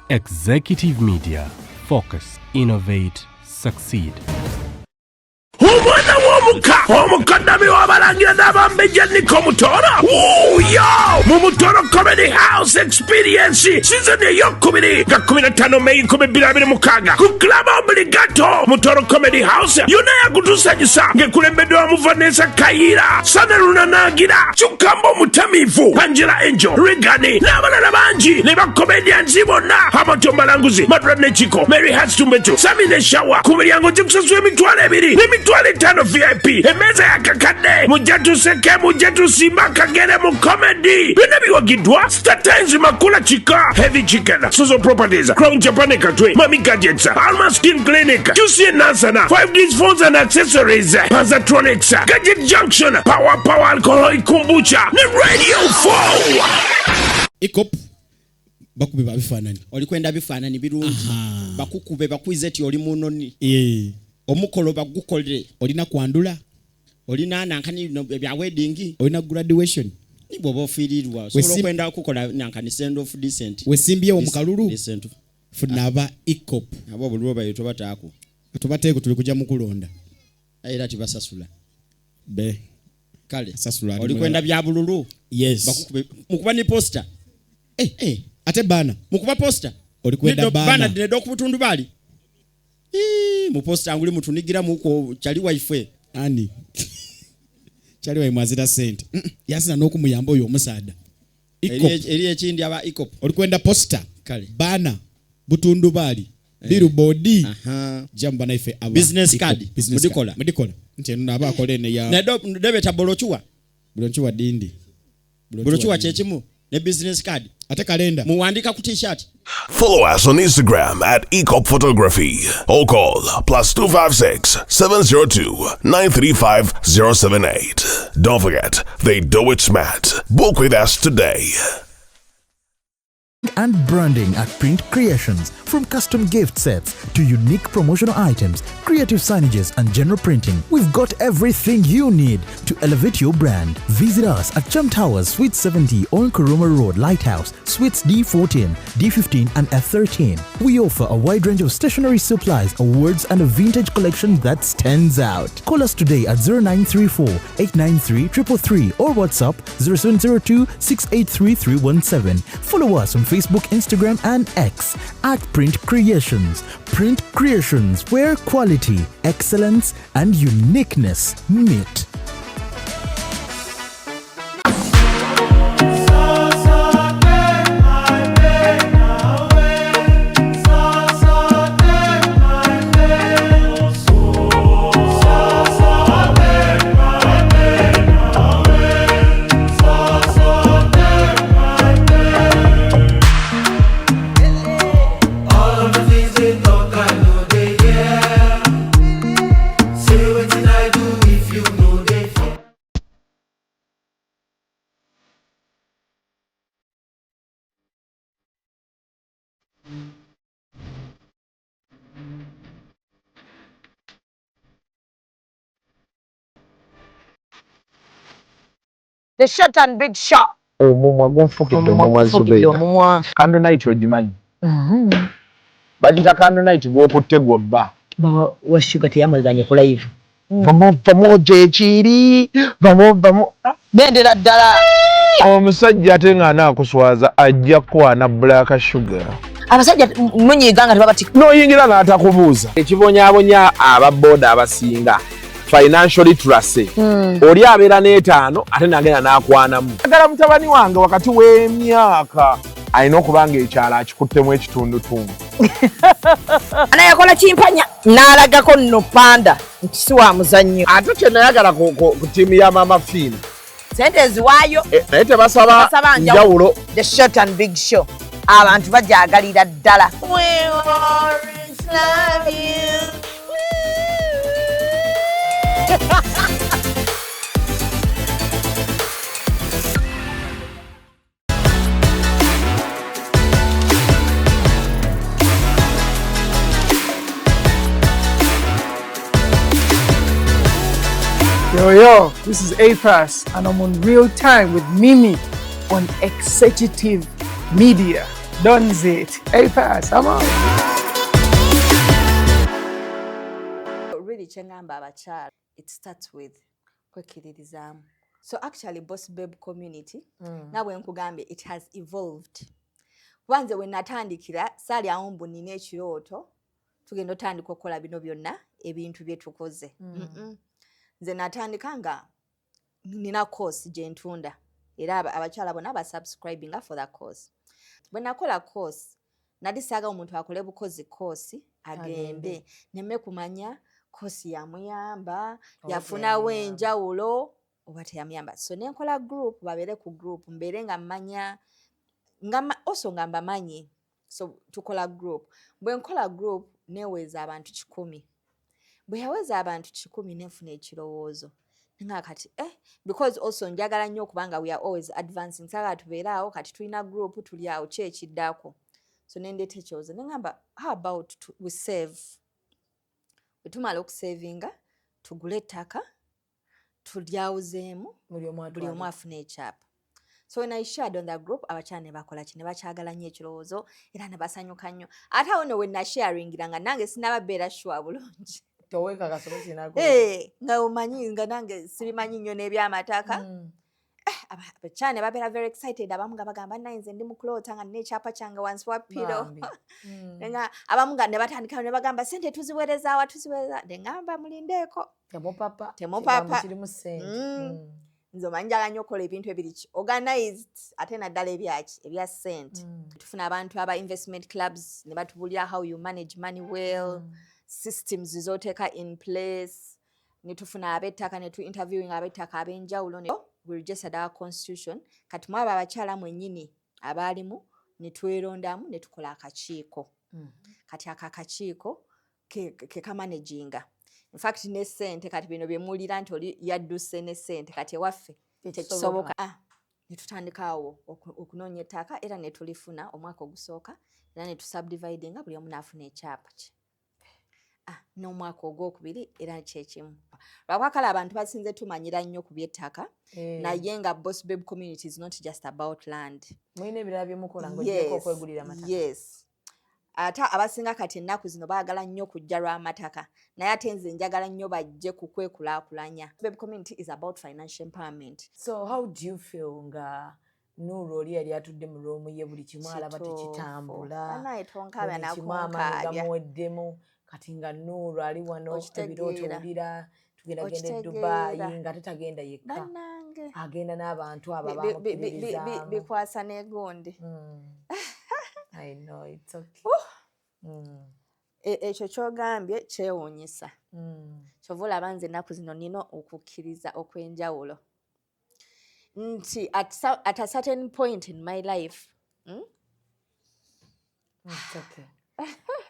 Executive Media. Focus, innovate, succeed. Omwana w'omuka omukoddomi w'abalangira n'abambejja Niko Mutooro wuuyo mu Mutooro Comedy House Experience season eyokubiri nga 15 Meyi 2026 ku Club Obligato. Mutooro Comedy House yonna yakutusanyusa ng'ekulembeddwamu Vanessa Kayira, Sana Lunanaagira, Kyukamba Omutamiivu, Angela Angel, Regani n'abalala bangi ne bakomedians bonna, Hamilton Balanguzi, Madra Nechiko, Mary Hastumbetu, Sami ne Shawa. Ku miryango gikusasula 20,000 n'emitwalo 50 VIP. Emmeeza yakakadde, mujja tuseke, mujja tusimba akagere mu comedy. Byonna biwagiddwa Star Times, Makula Kika, Heavy Chicken, Sozo Properties, Crown Japan Katwe, Mami Gadgets, Alma Skin Clinic, QC Nansana, 5D's Phones and Accessories, Panzatronics, Gadget Junction, Power Power Alcoholic Kombucha ne Radio 4. Ecop bakube babifaananyi. Oli kwenda bifaananyi birungi, bakukube bakwize ti oli munoni. Omukolo bagukolere. Olina kwandula. Olina nankani no, ebya wedding. Olina graduation. Ni bw'oba ofiirirwa osobola okwenda okukola nankani send off decent. Wesimbyewo mu kalulu. Decent. Funa aba Ecop. Abo obululu bayo tobataako. Tubateeko, tuli kujja mu kulonda. Era tibasasula. Be Kale Sasula ali oli kwenda bya bululu. Yes. Bakukube mukuba ni poster. Ate bana Mukuba poster. Oli kwenda Neddo- bana. Bana neddo ku butundu bali. Ii, mu poster nguli mutunigira muko kyali waife. Ani kyali waimwazira sente. Yasina n'okumuyamba oyo omusaada. Ecop. Eri ekindi aba Ecop. Oli kwenda poster. Kale. Bana butundu bali billboard. Aha. Jamba naife aba Business Ecop. card. Business Mudikola. card. Mudikola nti eno naba akola ene ya Neddo debeta bolochuwa. Bolochuwa dindi. Bolochuwa kyekimu ne business card. Ate kalenda. Muwandika ku t-shirt. Follow us on Instagram at Ecop Photography or call +256 702 935 078. Don't forget, they do it smart. Book with us today. And branding at Print Creations. From custom gift sets to unique promotional items, creative signages, and general printing, we've got everything you need to elevate your brand. Visit us at Chum Towers, Suite 70 on Kuruma Road, Lighthouse, Suites D14, D15, and F13. We offer a wide range of stationery supplies, awards, and a vintage collection that stands out. Call us today at 0934 893 333 or WhatsApp 0702 683 317. Follow us on Facebook, Instagram, and X at Print Creations. Print Creations, where quality, excellence, and uniqueness meet. All of the things they talk, I know they hear. Say wetin I do if you know they fear. The Short and Big Show. Omumwa gunfukidde omumwa. Fukidde Zubeida. Omumwa. Candle night ogimanyi? Bagita candle night gwokutte gwobba. Baba wa Shuga teyamazanye ku live. Vamu vamu gyekiri vamu vamu. Bendera ddala. Omusajja ate ng'anaakuswaza ajja kukwana Black Sugar. Abasajja munyiiga nga tebabatika. N'oyingira n'atakubuuza. Ekibonyaabonya ababooda abasinga financial literacy. Oli abeera n'etaano ate n'agenda n'akwanamu. Agala mutabani wange wakati w'emyaka alina okuba ng'ekyalo akikuttemu ekitundutundu. Ana yakola kimpanya n'alagako nno panda nti si wa muzannyo. Ate kye nayagala ku ttiimu ya Mama Fiina. Sente eziwaayo. Naye tebasaba Tebasaba njawulo. The Short and Big Show. Abantu bajagalira ddala. We always love you. Yo, yo, this is A-Pass, and I'm on Real Time with Mimi on Executive Media. Done it. A pass. I'm out. Really, kyengamba abakyala, it starts with kwekkiririzaamu. So actually, Boss Babe community, nga bwe nkugambye, it has evolved, kuba nze we natandikira saali awo mbu nina ekirooto tugenda otandika okukola bino byonna ebintu bye tukoze. Nze natandika nga nina course gye ntunda, era abakyala bonna basubscribinga for the course. Bwe nakola course, nali saagala omuntu akole bukozi course agende, neme kumanya course yamuyamba, Oba yafunawo teyamuyamba. enjawulo oba teyamuyamba. So nenkola group, babeere ku group, mbeere nga mmanya nga also nga mbamanyi. So tukola group. Bwe nkola group, neweeza abantu 100. Bwe yaweza abantu 100, nenfuna ekirowoozo nga kati, because also njagala nnyo okubanga we are always advancing, saagala tubeere awo kati tulina group, tuli awo, ki ekiddako? So nendeeta ekirowoozo neŋŋamba, how about we save, bwe tumala okusavinga tugule ettaka, tulyawuzeemu, buli omu buli omu atwale. Afune ekyapa. So when I shared on the group, abakyala ne bakola ki, ne bakyagala nnyo ekirowoozo era ne basanyuka nnyo. Ate awo no we nasharingira nga nange sinaba beera sure bulungi. Toweekakasa oba kinako. Eh, nga omanyi nga nange sibimanyi nnyo n'ebyamataka. Abakyala ne babeera very excited. Abamu nga bagamba, naye nze ndi mu kuloota nga nina ekyapa kyange wansi wa pillow. Bambi. Nga abamu nga ne batandika ne bagamba, sente tuziweereza wa, tuziweereza? Ne ŋŋamba, mulindeeko. Temupapa. Temupapa. Kigambo kirimu ssente. Nze omanyi njagala nnyo okukola ebintu ebiri ki organized, ate naddala ebyaki, ebya ssente. Tufuna abantu aba investment clubs ne batubulira how you manage money well, systems zoteeka in place. Ne tufuna ab'ettaka ne tu interviewing ab'ettaka ab'enjawulo ne we registered our constitution. Kati mwabo abakyala mwennyini abaalimu ne twerondamu ne tukola akakiiko. Kati ako akakiiko ke kamanaginga, in fact, ne ssente. Kati bino bye muwulira nti oli yadduse ne ssente, kati ewaffe tekisoboka. Ne tutandika awo okunoonya ettaka era ne tulifuna omwaka ogusooka, era ne tusubdividinga, buli omu n'afuna ekyapa kye. N'omwaka ogwokubiri era kyekimu. Lwakuba kale abantu basinze tumanyira nnyo ku by'ettaka, naye nga Boss Babe community is not just about land. Mulina ebirala byemukola ng'ogyeko okwegulira amataka? Yes, ate abasinga kati ennaku zino baagala nnyo kujja lw'amataka, naye ate nze njagala nnyo bajje ku kwekulaakulanya. Babe community is about financial empowerment. So how do you feel nga Nuuru oli yali atudde mu room ye, buli kimu alaba Kituufu. tekitambula, Banaye tonkaabya, buli kimu amaanyi nakunkaabya. gamuweddemu, kati nga Nuuru ali wano, Okitegeera. ebirooto owulira tugenda genda e Okitegeera. Dubayi, nga tetagenda yekka, Bannange. agenda n'abantu abo abamukkiririzaamu? Bikwasa n'egundi. I know, it's okay. Ekyo kyogambye kyewuunyisa. Kyova olaba nze ennaku zino nina okukkiriza okw'enjawulo nti at a certain point in my life, It's okay.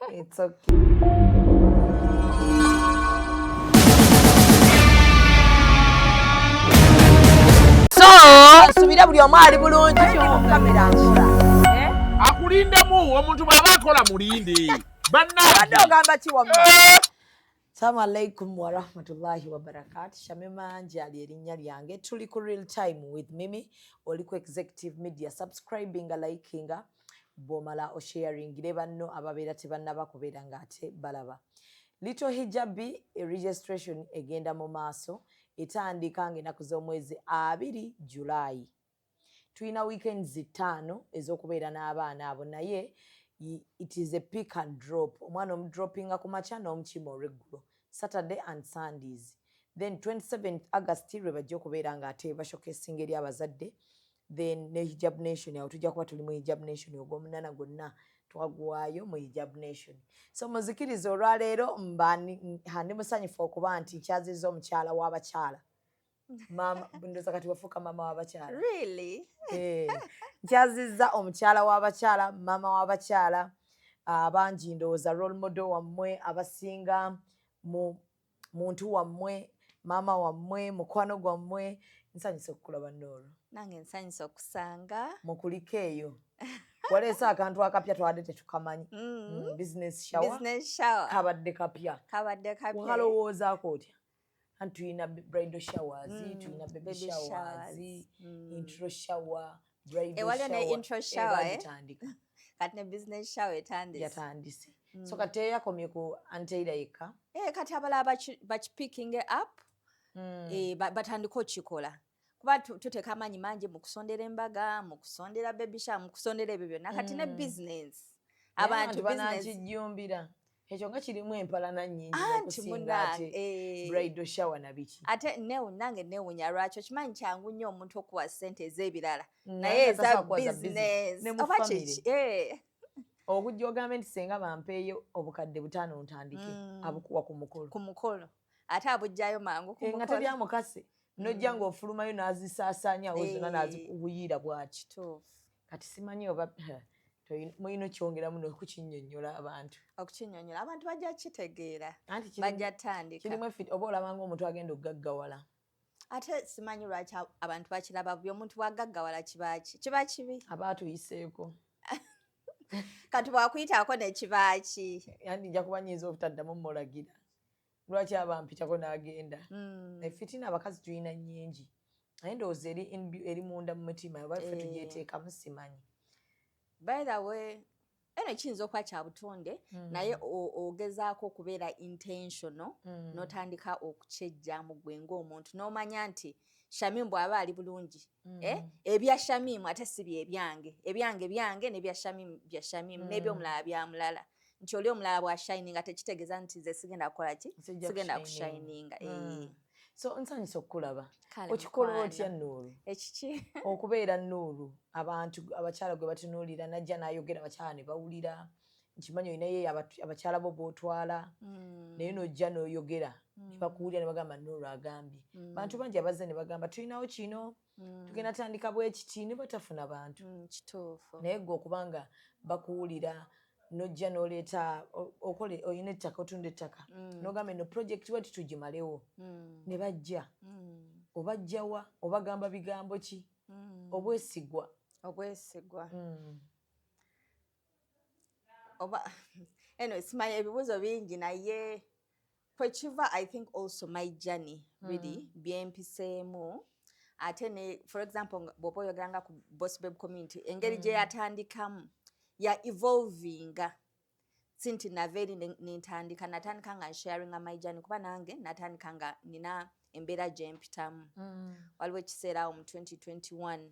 It's okay. So nsubira buli omu ali bulungi. Kamera nkola. Akulindemu omuntu bw'aba akola, mulinde. Abadde Bannange. Ogamba ki wamma? Assalamu alaikum warahmatullahi wabarakatu. Shamima Njali erinnya lyange. Tuli ku Real Time with Mimi. Oli ku Executive Media. Subscribinga, likinga, bw'omala osharingire banno ababeera tebannaba kubeera ng'ate balaba. Little Hijabi registration egenda mu maaso, etandika ng'ennaku z'omwezi 20 July. Tulina weekends 5 ez'okubeera n'abaana abo, naye it is a pick and drop. Omwana omudropinga ku makya n'omukima olweggulo, Saturday and Sundays. Then 27th August lwe bajja okubeera ng'ate bashowcasinga eri abazadde. Then ne Hijab Nation, awo tujja kuba tuli mu Hijab Nation, ogw'omunaana gwonna twaguwaayo mu Hijab Nation. So muzikiriza olwaleero mba ndi musanyufu okuba nti nkyazizza omukyala w'abakyala, maama. Ndowooza kati wafuuka maama w'abakyala. Really? Eh, nkyazizza omukyala w'abakyala, maama w'abakyala abangi, ndowooza role model wammwe abasinga, mu muntu wammwe, maama wammwe, mukwano gwammwe. Nsanyusa okukulaba, Nooro. Nange nsanyusa okusanga. Mukuliko eyo waleese akantu akapya twadde tetukamanyi. Business shower. Business shower. Kabadde kapya. Kabadde kapya. Wakalowoozaako otya? Anti tulina bridal showers, tulina baby baby showers, showers. Intro shower, bridal Ewaliyo ne shower. intro shower, eh? Bagitandika. Kati ne business shower etandise. Yatandise. So kati teyakomye ku Anteira yekka? Eh, kati abalala bakipicking up, batandika okikola, kuba tuteeka amaanyi mangi mu kusondera embaga, mu kusondera baby shower, mu kusondera ebyo byonna. Kati ne business, abantu abantu business banakijjumbira ekyo nga kirimu empalana nnyingi Anti okusinga munnange, ate bridal shower na biki. Ate nange newunya lwaki. Okimanyi kyangu nnyo omuntu okuwa ssente ez'ebirala, naye Naye eza tasobola kuwa za business ne mu oba family. kiki, eh. Okujja ogambe nti senga bampeeyo 5000 ntandike, abukuwa ku mukolo. Ku mukolo, ate abugjayo mangu ku Eh, nga mukolo. tebyamukase, nojja ng'ofulumayo n'azisaasaanya awo zonna, n'azikubuyiira bw'ati. Kituufu. Kati simanyi oba mulina okyongeramu n'okukinnyonnyola abantu. Okukinnyonnyola abantu bajja kitegeera. Anti Bajja tandika. Kirimu oba olabanga omuntu agenda okugaggawala. Ate simanyi lwaki abantu bakiraba bubi. Omuntu bwagaggawala kiba ki? Kiba kibi? Aba atuyiseeko. Kati bwakuyitaako nekiba ki? Andi nja kuba nyinza obutaddamu mulagira. Lwaki aba mpitako n'agenda? Efitina abakazi tulina nnyingi, naye ndowooza eri munda mu mutima, oba ffe tugyeteekamu, simanyi. By the way, eno kiyinza okuba kya butonde, naye ogezaako okubeera intentional, n'otandika okukyejjamu gwe ng'omuntu, n'omanya nti Shamimu bw'aba ali bulungi, eh, ebya Shamimu ate si byebyange. Ebyange byange, n'ebya Shamimu bya Shamimu, n'ebyomulala bya mulala, nti oli omulala bw'ashininga tekitegeeza nti nze sigenda kukola ki? Sijja Sigenda kushininga. kushininga, eh. So nsanyusa okukulaba. Kale, Okikola mukwano. otya, Nuuru? Ekiki? Okubeera Nuuru abantu abakyala gwe batunuulira, najja n'ayogera, abakyala ne bawulira. Nkimanyi olinayo abakyala bo b'otwala, naye n'ojja n'oyogera ne bakuwulira ne bagamba Nuuru agambye. Bantu bangi abazze ne bagamba tulinawo kino, tugenda tandika bwe kiti, ne batafuna bantu. Kituufu. Naye gwe okubanga bakuwulira, n'ojja n'oleeta okole olina ettaka, otunda ettaka, n'ogamba eno project bweti tugimalewo, ne bajja. Obajjawa? Obagamba bigambo ki? Obwesigwa. Obwesigwa. Oba anyway, simanyi, ebibuuzo bingi, naye kwekiva, I think also my journey really, byempiseemu. Ate ne for example, bw'oba oyogera nga ku Boss Babe community, engeri gye yatandikamu ya evolvinga, si nti nava eri nentandika. Natandika nga nsharinga my journey, kuba nange natandika nga nina embeera gye mpitamu. Waliwo ekiseera awo mu 2021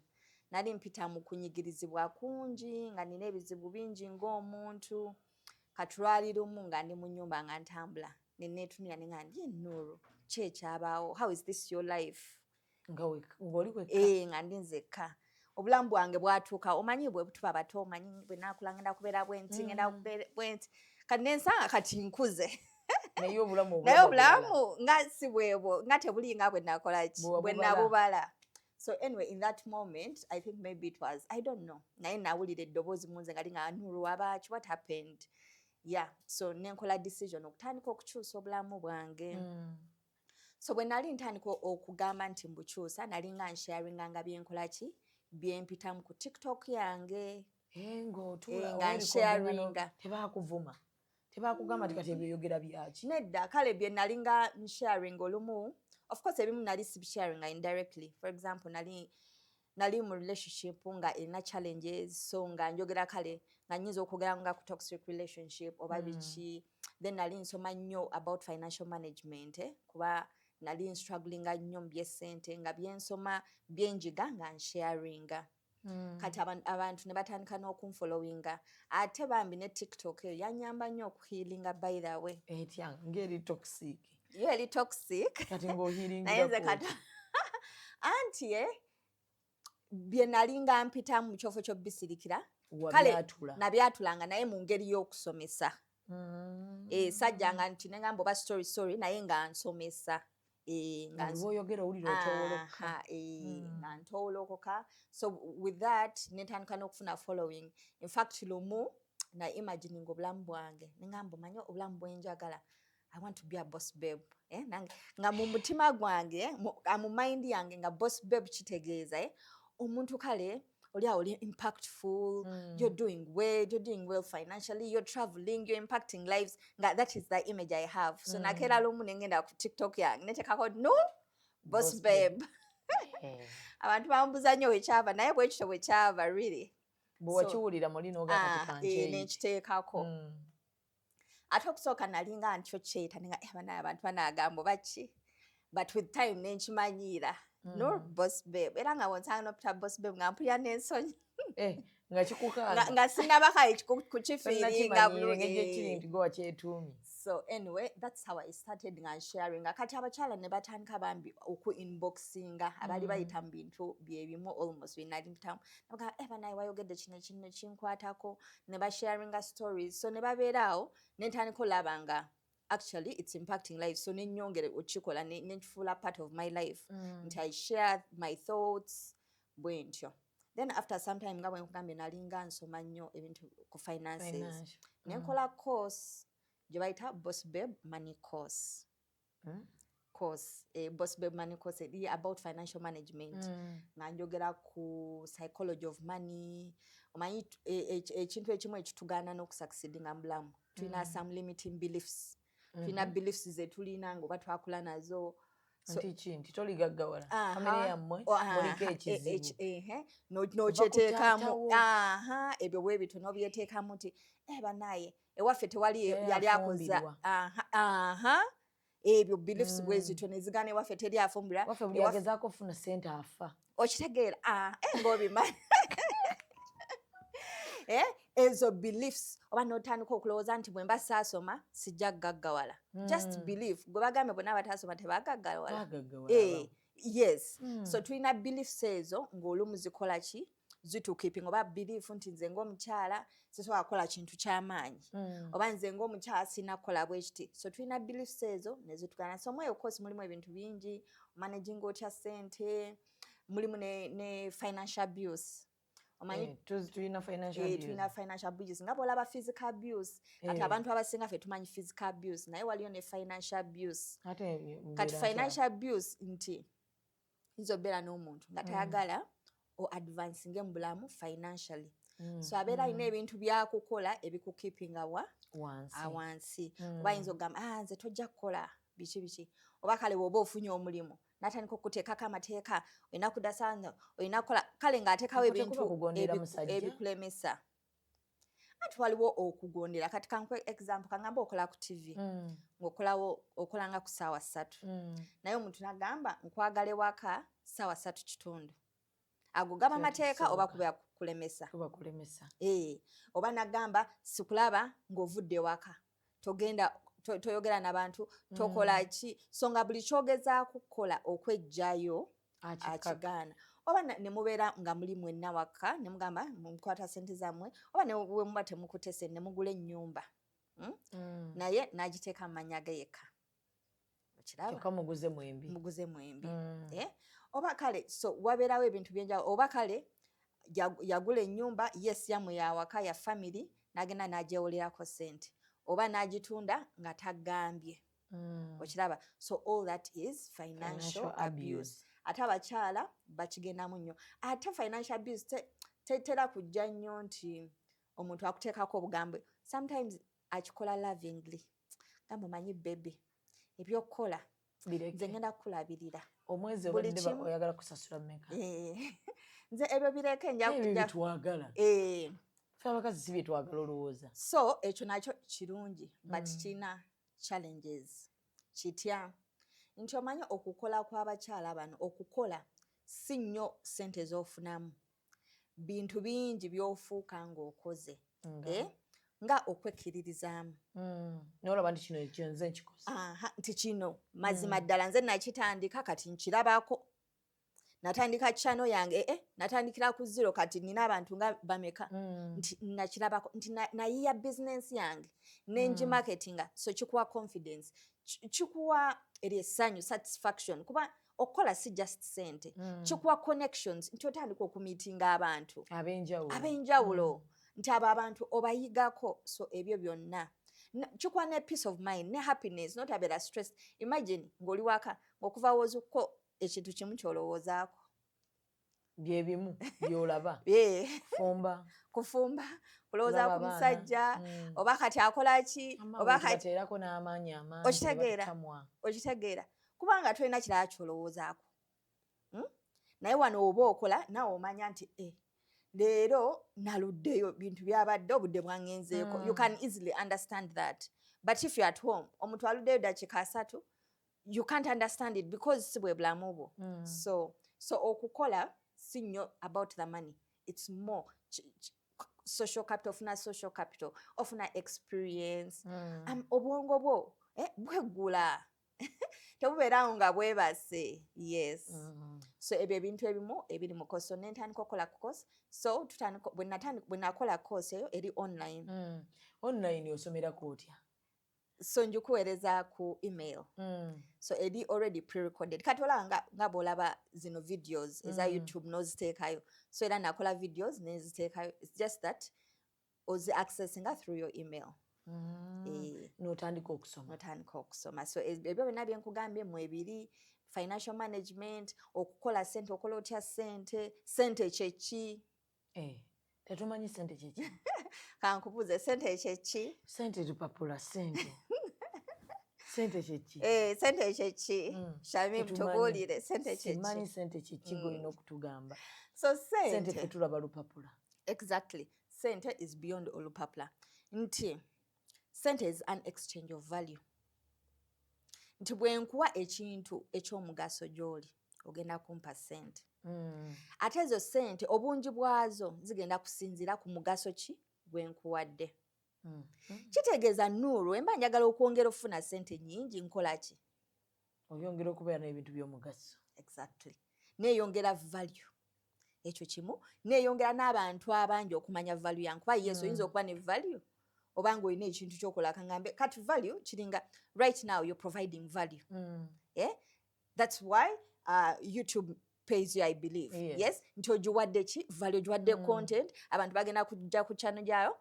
nali mpita mu kunyigirizibwa kungi, nga nina ebizibu bingi ng'omuntu. Kati lwali lumu nga ndi mu nnyumba nga ntambula, neneetunira ne nga ndi Ennuuru, ki ekyabaawo? How is this your life? Ng'oli wekka? Eh, nga ndi nzekka. Obulamu bwange bwatuuka, omanyi bwe tuba bato, omanyi bwe naakula ngenda kubeera bwenti, ngenda kubeera bwenti. Kati nensanga kati nkuze, naye obulamu naye obulamu obulamu nga si bwebwo, nga tebuli nga bwe nakola ki, Bwe bwe wabubala. nabubala. So anyway, in that moment, I think maybe it was, I don't know, naye nawulira eddoboozi mu nze nga linga, "Nuru, wabaaki? What happened?" Yeah, so nenkola decision okutandika okukyusa obulamu bwange. So bwe nali ntandika okugamba nti mbukyusa, nali nga nsharinga nga byenkola ki, byempitamu ku TikTok yange. Eh, ng'otuula Eh, nga oba recordinga nsharinga. Tebakuvuma? Tebakugamba nti kati ebyoyogera byaki? Nedda. Kale bye nali nga nsharing olumu, of course ebimu nali sibisharinga indirectly. For example, nali mu relationship nga erina challenges, so nga njogera, kale nga nyinza okwogera nga ku toxic relationship oba biki. Then nali nsoma nnyo about financial management, eh, kuba nali nstrugglinga nnyo mu byessente, nga byensoma byenjiga nga nsharinga. Kati abantu ne batandika n'okunfollowinga. Ate bambi ne TikTok eyo yanyamba nnyo okuhealinga, by the way. Etya ng'eri toxic? Yo eri toxic. Kati ng'ohealingira Naye nze ku kati anti e bye nali nga mpitamu mu kyofo ky'obisirikira, kale Wabyatula. nabyatulanga, naye mu ngeri y'okusomesa. Eh, sajjanga nti negamba oba story story, naye nga nsomesa. Eh, nga Nga bw'oyogera owulira otowoloka. Aha, eh, nga ntowolokoka. So with that netandika n'okufuna following. In fact, lumu na imagining obulamu bwange, neŋamba, omanyi obulamu bwenjagala, I want to be a boss babe. Eh, nange nga mu mutima gwange, eh, mu mind yange nga boss babe kitegeeza, eh, omuntu kale oli awo oli impactful, you're doing well, you're doing well financially, you're traveling, you're impacting lives, nga that is the image I have. So nakeera lumu nengenda ku TikTok yange netekako no boss, Boss babe. babe. Abantu bambuza nnyo wekyava, naye bwekityo bwekyava really. Bwewakiwulira muli ah, nenkiteekako. Ate okusooka nalinga ntyo kyeyita ninga, eh, banaye abantu banagamba baki, but with time nenkimanyiira. No boss babe, era nga wonsanga nopita boss babe nga mpulira n'ensonyi. Eh, nga kikukanga. Nga sinnabaka kukifiiringa. Bulungi nti gwe wakyetuumye. So anyway, that's how I started nga sharinga. Kati abakyala ne batandika bambi oku inboxinga abaali bayita mu bintu byebimu almost byenali mpitamu, naga, "Eh, banaye wayogedde kino, kino kinkwatako," ne basharinga stories. So ne babeera awo, nentandika olaba nga actually it's impacting life, so nenyongere okikola, nenkifuula part of my life nti I share my thoughts bwe ntyo. Then after some time, nga bwe nkugambye, nalinga nsoma nnyo ebintu ku finances. Financial. Nenkola course gye bayita Boss Babe Money Course. Course, Boss Babe Money Course eri about financial management, nga njogera ku psychology of money. Omanyi ekintu ekimu ekitugaana n'okusucceedinga mu bulamu, tulina some limiting beliefs, tulina beliefs zetulina nga oba twakula nazo. Nti ki? Nti toligaggawala, famire yammwe muliko ekizibu. Ehe, n'okyeteekamu, aha, ebyo bwe bityo n'obyeteekamu nti, eh, banaye ewaffe tewali yali akoza, aha, ebyo beliefs bwe zityo nezigaana, ewaffe teri afumbira. Waffe buli agezaako ofuna sente afa. Okitegeera? Ah, eh, ng'obimanyi. Eh, ezo beliefs, oba n'otandika okulowooza nti bwe mba saasoma sijja kugaggawala. Just belief gwe bagambe bonna abataasoma tebagaggawala. Bagaggawala. Eh, yes. So tulina beliefs ezo ng'olumu zikola ki, zitukeeping, oba belief nti nze ng'omukyala sisobola kukola kintu ky'amaanyi, oba nze ng'omukyala sirina kukola bwe kiti. So tulina beliefs ezo ne zitugana. So mweyo course mulimu ebintu bingi, managing otya ssente, mulimu ne financial abuse. Omanyi Eh, tulina financial Eh, abuse. Tulina financial abuse nga bw'olaba physical abuse. Kati Eh. abantu abasinga ffe tumanyi physical abuse, naye waliyo ne financial abuse. Ate Kati mbeera financial abuse nti yinza obeera n'omuntu nga tayagala o advancinge mu bulamu financially. So abeera alina ebintu byakukola ebikukeepinga wa wansi. Awansi. Oba ayinza okugamba, "Ah, nze tojja kukola biki biki," oba kale bw'oba ofunye omulimu n'atandika okuteekako amateeka, olina kudasanga, olina kukola, kale ng'ateekawo Okwo ebintu tekuba kugondera musajja? Ebikulemesa. Anti waliwo okugondera. Kati kankuwe example, kaŋŋambe okola ku TV, ng'okolawo, okolanga ku ssaawa 3, naye omuntu n'agamba, "Nkwagala ewaka ssaawa 3:15." Ago gaba Kiba mateeka oba tekisoboka. kuba kulemesa? Kuba kulemesa. Eh, oba nagamba, "Sikulaba ng'ovudde ewaka, togenda, toyogera n'abantu, tokola ki," so nga buli kyogezaako kukola okwejjayo Akikaka. akigaana. Oba ne mubeera nga muli mwenna waka ne mugamba mukwata sente zammwe, oba ne we muba temukutte sente ne mugula ennyumba, Naye n'agiteeka mu mannya ge yekka, okiraba? Kyokka muguze mwembi. Muguze mwembi. Eh? Oba kale, so wabeerawo ebintu byenjawulo. Oba kale yagula ennyumba, yes, yammwe yawaka, ya family, n'agenda n'agyewolerako sente oba n'agitunda nga tagambye. Okiraba? So all that is financial Financial abuse. Abuse. Ate abakyala bakigendamu nnyo. Ate financial abuse tetera kujja nnyo nti omuntu akuteekako obugambo. Sometimes akikola lovingly, gamba, "Omanyi baby, ebyokukola Bireke. nze ngenda kukulabirira." Omwezi Buli obadde kimu. oyagala kusasula mmeka? Eh, nze ebyo bireke, nja Ebyo byetwagala. Eh. Ffe abakazi si byetwagala olowooza. So ekyo nakyo kirungi, but kirina challenges. Kitya? Nti omanyi okukola kw'abakyala bano, okukola si nnyo sente z'ofunamu, bintu bingi by'ofuuka ng'okoze. Nga? Eh? Nga okwekkiririzaamu. Nolaba nti kino ekyo nze nkikoze. Aha, nti kino mazima ddala nze nakitandika, kati nkirabako, natandika channel yange, eh, natandikira ku zero, kati nina abantu nga bameka, nti nakirabako nti nayiya bizinensi yange nengimarketinga. So kikuwa confidence, kikuwa eri essanyu, satisfaction, kuba okukola si just sente. Kikuwa connections, nti otandika okumeetinga abantu ab'enjawulo. Ab'enjawulo, nti abo abantu obayigako. So ebyo byonna kikuwa ne peace of mind ne happiness, notabeera stress. Imagine ng'oli waka, ng'okuva wozuko ekintu kimu kyolowoozaako. Byebimu byolaba. Eh. Kufumba. Kufumba, kulowooza Kulaba ku abaana. musajja, oba kati akola ki, oba kati bateerako n'amaanyi amangi. Okitegeera? Batamwa. Okitegeera? Kubanga tolina kirala kyolowoozaako, Naye wano oba okola naawe omanya nti, eh, Leero naluddeyo, bintu byabadde, obudde bwangenzeeko. You can easily understand that. But if you're at home, omuntu aluddeyo dakiika 30, you can't understand it because si bwe bulamu bwo. So okukola si nnyo about the money, it's more social capital. Ofuna social capital, ofuna experience. Obwongo bwo bweggula, tebubeerawo nga bwebase. Yes. So ebyo ebintu ebimu ebiri mu course. So nentandika okukola course. So tutandika, bwe nakola course eyo eri online. Online osomerako otya? So njikuweereza ku email. So eri already pre-recorded. Kati olaba nga bw'olaba zino videos eza YouTube n'oziteekayo. So era nakola videos neziteekayo. It's just that ozi accessinga through your email. N'otandika okusoma. Notandika okusoma. So ebyo byonna byenkugambye mwebiri: financial management, okukola sente, okola otya sente, sente kyeki. Eh, tetumanyi sente kyeki. Kankubuuze, sente kyeki? Sente lupapula. Sente kyeki? Eh, sente kyeki? Shamim. Tetumanyi. Tubuulire, sente Simanyi kyeki? sente kyeki, golina okutugamba. So sente sente ffe tulaba lupapula. Exactly, sente is beyond olupapula. Nti sente is an exchange of value. Nti bwe nkuwa ekintu ekyomugaso gy'oli, ogenda kumpa sente. Ate ezo sente obungi bwazo zigenda kusinziira ku mugaso ki gwe nkuwadde. Kitegeeza, Nuuru, emba njagala okwongera okufuna sente nnyingi, nkola ki? Oyongera okubeera n'ebintu by'omugaso. Exactly, neeyongera value. Ekyo kimu, neeyongera n'abantu abangi okumanya value yange. Kuba yes, oyinza okuba ne value oba nga olina ekintu kyokola. Kaŋŋambe kati value kiringa right now you're providing value. Eh? That's why YouTube pays you, I believe. Yes, nti ogiwadde ki value, ogiwadde content, abantu bagenda kujja ku channel gyayo.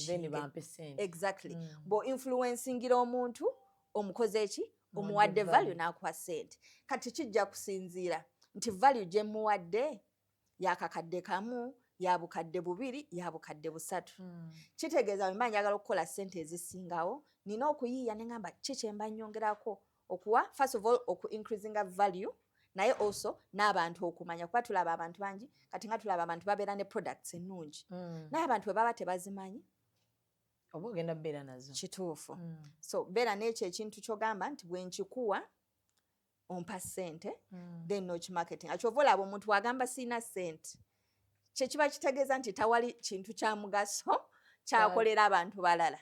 Then bampe sente. Exactly. Bw'o influencingira omuntu, omukoze eki? Omuwadde value, n'akuwa sente. Kati kijja kusinziira nti value gye muwadde yakakadde kamu, ya 2000, ya 3000. Kitegeeza bwe mba njagala okukola sente ezisingawo, nina okuyiiya ne ngamba ki kyemba nnyongerako okuwa. First of all, oku increasinga value, naye also n'abantu okumanya, kuba tulaba abantu bangi kati nga tulaba abantu babeera ne products ennungi, naye abantu bwe baba tebazimanyi, oba ogenda beera nazo. Kituufu. So beera n'ekyo ekintu ky'ogamba nti bwe nkikuwa ompa ssente, then nokimarketing. Kyova olaba omuntu wagamba siina ssente, kyekiba kitegeeza nti tawali kintu kya mugaso kyakolera abantu balala.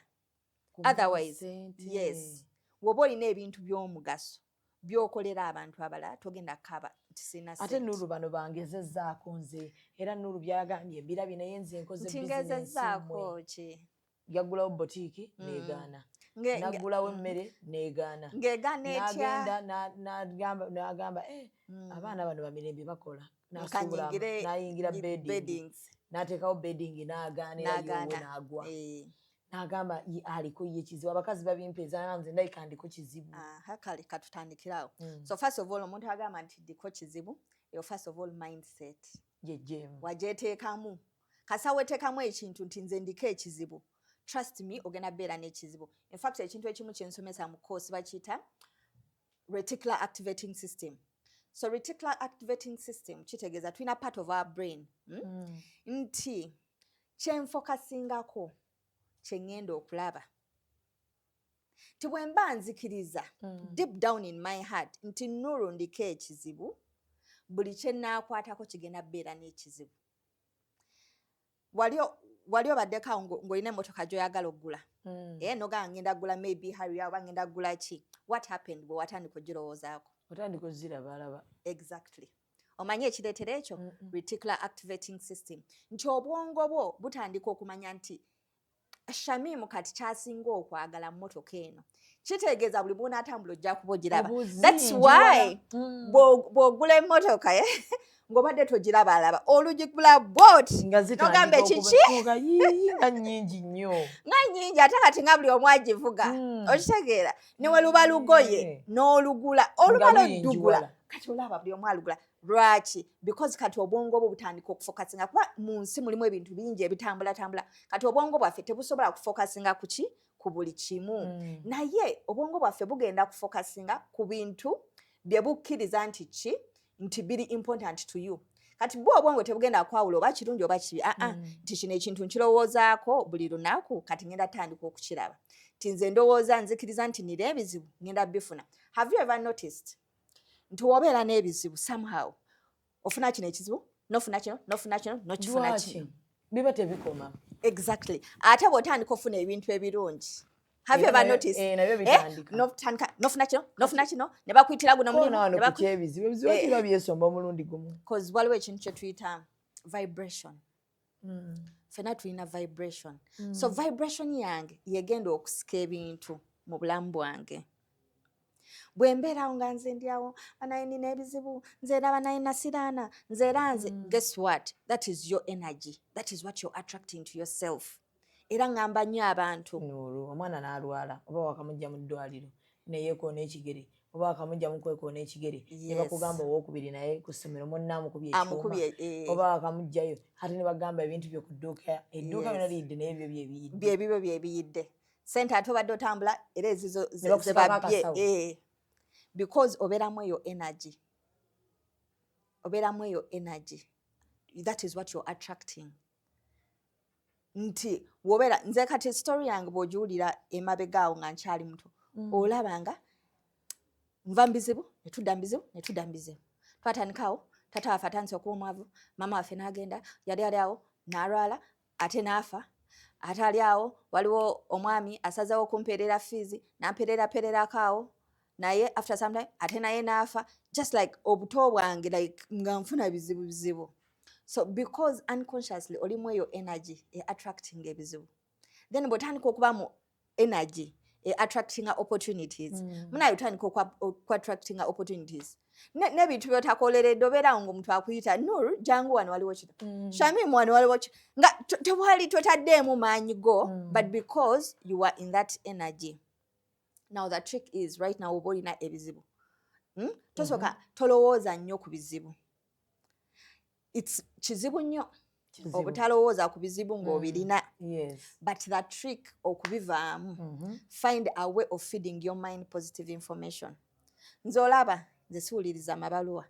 Otherwise, yes, woba olina ebintu by'omugaso by'okolera abantu abalala, togenda kaba nti siina Ate ssente. Nuru, bano bangezezzaako nze, era Nuru byagambye mbirabye, naye nze nkoze Nti bizinensi. ngezezzaako ki? Yaggulawo botiiki, negaana. Naggulawo emmere, negaana. Ng'egaana etya? N'agenda n'agamba, "Eh, abaana bano bamirembe bakola." N'asuubula, Nkanyingire n'ayingira bedding. Beddings. N'ateekawo bedding, n'agaana era yowe. N'agaana. N'agwa n'agamba aliko ye kizibu, abakazi babimpeeza, nze ndabika ndiko kizibu. Aha, kale katutandikirawo. So first of all, omuntu agamba nti ndiko kizibu, eyo first of all mindset Gyejjeemu. Wagyeteekamu. Kasa weteekamu ekintu nti nze ndiko ekizibu, trust me, ogenda beera n'ekizibu. In fact, ekintu ekimu kyensomesa mu course bakiyita reticular activating system. So reticular activating system kitegeeza tulina part of our brain, Nti kyenfocusingako kyeŋŋenda okulaba. Nti bwe mba nzikiriza deep down in my heart nti Nuru ndiko ekizibu, buli kye nnaakwatako kigenda kubeera n'ekizibu. Wali obaddeko awo ng'olina emmotoka gy'oyagala oggula, nogamba ngenda ggula maybe Harrier oba ngenda ggula ki. What happened bwe watandika ogirowoozaako? Otandika ozirabalaba. Exactly. Omanyi ekireetera ekyo? Reticular activating system. Nti obwongo bwo butandika okumanya nti Shamimu kati kyasinga okwagala mmotoka eno. Kitegeeza buli bwonaatambula ojja kuba ogiraba. That's why bw'ogula emmotoka, ng'obadde togirabalaba, olugigula bot nogamba ekiki? Nga nnyingi nnyo. Nga nnyingi, ate kati nga buli omu agivuga. Okitegeera? Ne we luba lugoye n'olugula, olumala oddugula, kati olaba buli omu alugula. Lwaki? Because kati obwongo bwo butandika okufocusinga, kuba mu nsi mulimu ebintu bingi ebitambulatambula. Kati obwongo bwaffe tebusobola kufocusinga kuki? Ku buli kimu. Naye obwongo bwaffe bugenda kufocusinga ku bintu bye bukkiriza nti ki? Nti biri important to you. Kati bwe obwongo tebugenda kwawula oba kirungi oba kibi, aa, nti kino ekintu nkirowoozaako buli lunaku, kati ngenda tandika okukiraba nti nze ndowooza, nzikiriza nti nira ebizibu, ngenda bifuna. Have you ever noticed nti wobeera n'ebizibu, somehow ofuna kino ekizibu, nofuna kino, nofuna kino, nokifuna Lwaki? kino? Biba tebikoma. Exactly. Ate bw'otandika ofuna ebintu ebirungi, have you ever noticed? Nabyo bitandika. Notandika nofuna kino, nofuna kino, ne bakuyitira guno mulimu, Koona wano ne ku kyebizibu, ebizibu kiba byesomba omulundi gumu. 'Cause waliwo ekintu kye tuyita vibration. Ffenna tulina vibration. So vibration yange yegenda okusika ebintu mu bulamu bwange. Bwe mbeerawo nga nze ndyawo, banaye nina ebizibu, nze era banaye nasiraana, nze era nze, guess what? That is your energy, that is what you're attracting to yourself. Era ŋŋamba nnyo abantu. Nuru, omwana n'alwala, oba wakamujja mu ddwaliro neyeekoona ekigere, oba wakamujja mu kwekoona ekigere, ne bakugamba owookubiri naye ku ssomero munne amukubye ekyuma, Amukubye, eh. oba wakamugjayo ate ne bagamba ebintu byo ku dduuka, edduuka byonna liyidde, naye ebyo byebiyidde. Byebibyo byebiyidde, sente ate obadde otambula era ezizo Ne bakusibako zebabbye. akasawo. Eh. Because obeeramu eyo energy, obeeramu eyo energy, that is what you're attracting. Nti wobeera, nze kati story yange bw'ogiwulira emabega awo nga nkyali muto, olaba nga nva mu bizibu netudda mu bizibu netudda mu bizibu. Twatandikaawo, tata waffe atandise okuba omwavu, maama waffe n'agenda, yali ali awo n'alwala ate n'afa, ate ali awo waliwo omwami asazeewo okumpeerera fees, nampeerera peererako awo, naye after some time ate naye n'afa. Just like obuto bwange, like nga nfuna bizibu bizibu. So because unconsciously olimu eyo energy e attracting ebizibu, then bw'otandika okuba mu energy e attracting opportunities, munaye otandika okuattractinga opportunities n'ebintu by'otakoleredde. Obeerawo ng'omuntu akuyita, "Nur, jangu wano, waliwo kino. Shamim, wano waliwo kino," nga tewali totaddeemu maanyi go, but because you are in that energy. Now the trick is, right now oba olina ebizibu, Tosooka tolowooza nnyo ku bizibu. It's kizibu nnyo Kizibu. obutalowooza ku bizibu ng'obirina, but the trick okubivaamu, find a way of feeding your mind positive information. Nze olaba nze siwuliriza mabaluwa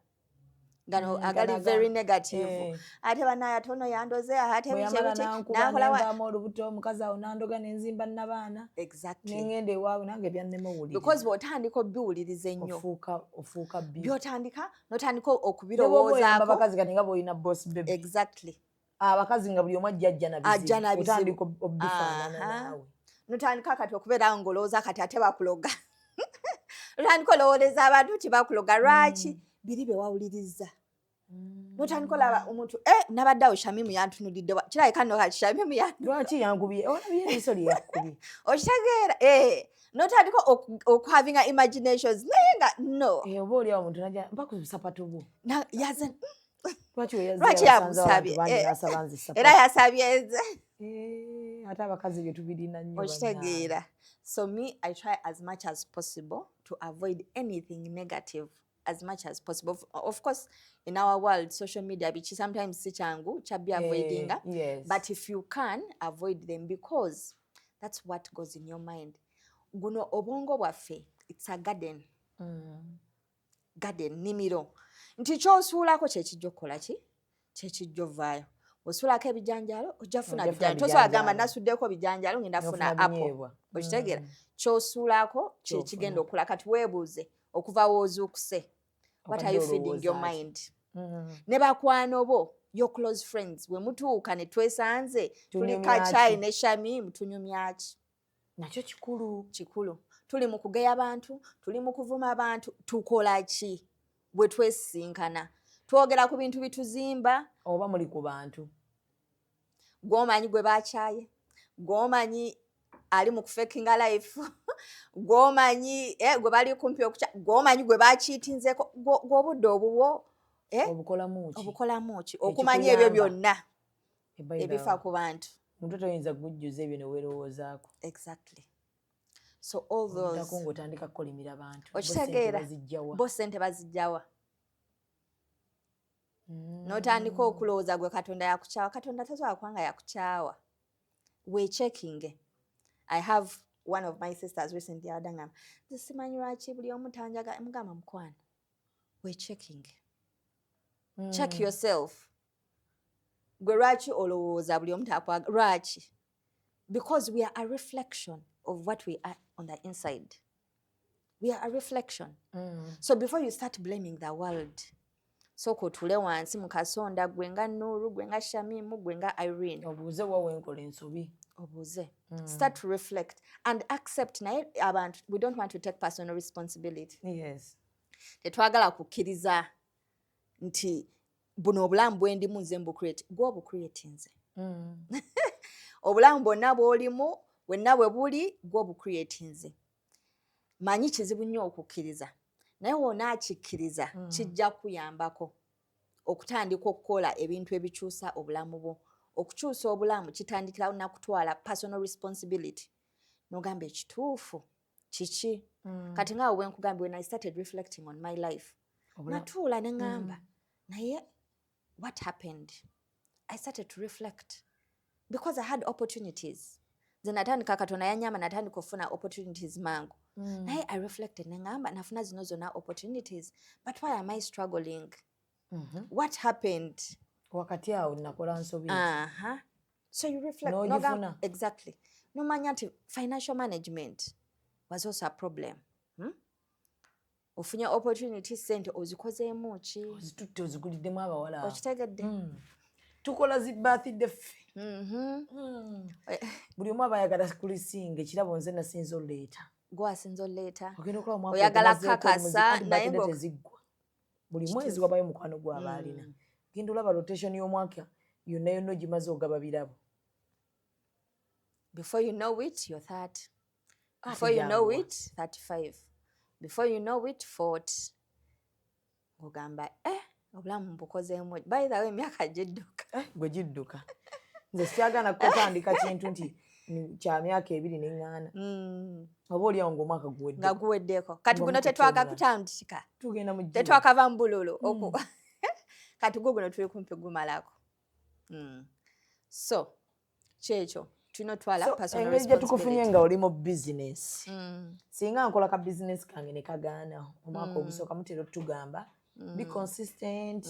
gano agali very negative. Ate banaye, ate ono yandoze, ate Bwe biki, yamala biki, nankuba, nakola nenvaamu olubuto, omukazi awo nandoga nenzimba nabaana, nengenda ewaabwe, nange byannema owuliriza. Because bw'otandika obiwuliriza ennyo, ofuuka bbi. Byotandika notandika Ne bw'oba oyamba okubirowoozaako. Abakazi kati nga bw'olina boss baby, abakazi nga buli omu ajja ajja na Ajja na bizibu, bizibu. otandika obifaanana naawe. Notandika kati okubeerawo ng'olowooza kati ate bakuloga, otandika olowooleza abantu nti bakuloga. Lwaki? Biri bye wawuliriza. Notandika olaba omuntu, eh, nabadde awo Shamimu yantunulidde, kirabika nno kati Shamimu Lwaki yankubye? Olabye eriiso lye yakubye? Okitegeera? Eh, notandika okuhavinga imaginations, naye nga no. Eh, oba oli awo omuntu najja, "Mpa ku busapatu bwo." Yaze Lwaki we yazze Lwaki yabasanze abantu yamusabye? bangi Eh, n'asaba nze sapatu? Era yasabye nze. Eh, ate abakazi bye tubirina nnyo bannange. Okitegeera? So me, I try as much as possible to avoid anything negative as much as possible. Of course, in our world, social media biki, sometimes si kyangu kyabbi avoidinga, but if you can avoid them, because that's what goes in your mind. Guno obwongo bwaffe, it's a garden. Garden, nnimiro, nti kyosuulako kyekijja okukola ki, kyekijja ovaayo. Osuulako ebijanjaalo, ojja funa Ojja funa bijanjaalo. Tosobola gamba bijanjaalo. nasuddeko bijanjaalo, ngenda funa N'ofuna apple. binyeebwa. Okitegeera? Kyosuulako kyekigenda okula. Kati weebuuze, okuva woozuukuse, what are you feeding your Obadde olowooza ki? mind? Ne bakwano bo, your close friends, we mutuuka ne twesanze tuli Tunyumya kacaayi ki? ne Shamim, tunyumya ki? Nakyo kikulu. Kikulu. Tuli mu kugeya bantu, tuli mu kuvuma abantu, tukola ki bwe twesisinkana? Twogera ku bintu bituzimba? Oba muli ku bantu? Gwomanyi gwe bakyaye, gwomanyi ali mu kufakinga life, gwomanyi, eh, gwe bali kumpi okukya, gwomanyi gwe bakiitinzeeko, gw'obudde obubwo, eh? Obukolamu ki? Obukolamu ki okumanya ebyo Ekikuyamba. byonna ebifa ku bantu? Omutwe toyinza kugujjuza ebyo ne weerowoozaako. Exactly. So all those Oddako ng'otandika kukolimira bantu. Bo ssente Okitegeera? bazijjawa? Bo sente bazijjawa? N'otandika okulowooza gwe Katonda yakukyawa. Katonda tasobola kubanga yakukyawa. Weecheckinge. I have one of my sisters recently abadde angamba, "Nze simanyi lwaki buli omu tanjaga." Mugamba, "Mukwano, weecheckinge." Check yourself. Gwe lwaki olowooza buli omu takwaga? Lwaki? Because we are a reflection of what we are on the inside. We are a reflection. So before you start blaming the world, sooka otuule wansi mu kasonda, gwe nga Nuru, gwe nga Shamimu, gwe nga Irene. Obuuze wa wenkola ensobi. Obuuze. Start to reflect and accept. Naye abantu, we don't want to take personal responsibility. Tetwagala kukkiriza nti buno obulamu bwendimu nze mbucreate. Gwe obucreatinze. Obulamu bwonna bw'olimu, bwenna bwe buli, gwe obucreatinze. Manyi kizibu nnyo okukkiriza, naye wonaakikkiriza, kijja kuyambako okutandika okukola ebintu ebikyusa obulamu bwo. Okukyusa obulamu kitandikira nakutwala personal responsibility, nogamba ekituufu kiki. Kati ngaawe bwenkugambye, when I started reflecting on my life, natuula ne ŋŋamba, naye what happened? I started to reflect because I had opportunities. Nze natandika, Katonda yanyamba, natandika okufuna opportunities mangu. Naye I reflected ne ŋŋamba, nafuna zino zonna opportunities, but why am I struggling? What happened? Wakati awo nakola nsobi. Aha. So you reflect. N'ogifuna. Exactly, nomanya nti financial management was also a problem, Ofunye opportunity, sente ozikozeemu ki? Ozitutte, oziguliddemu abawala. Okitegedde? Tukola zi birthday ffe. Buli omu aba ayagala kulisinga ekirabo, nze nasinza oleeta. Gwe asinza oleeta. Ogenda okulaba omwaka Oyagala ogumazeeko kakasa, omuzi- naye birthday teziggwa. Buli mwezi wabayo mukwano gwaba alina. Genda olaba rotation y'omwaka yonna yonna ogimaze ogaba birabo. Before you know it, you're 30. Before you know Tejangwa. it, 35. Before you know it, 40. Ng'ogamba, eh, obulamu mbukozeemu. By the way, emyaka gidduka. Eh, gwe gidduka. Nze sikyagana kutandika kintu nti kya myaka 2 neŋŋaana, oba oliawo ngaomwaka guwedde. Nga guweddeko. Kati Nga guno mututte tetwakakutandika. Tugenda mu June. Tetwakava mu bululu. Kati gwo guno tuli kumpi gumalako. So kyekyo tulina otwala So, personal engeri gye tukufunye responsibility. nga oli mu bizinesi, singa nkola ka bizinesi kange ne kagaana omwaka ogusooka, mutera otugamba be consistent,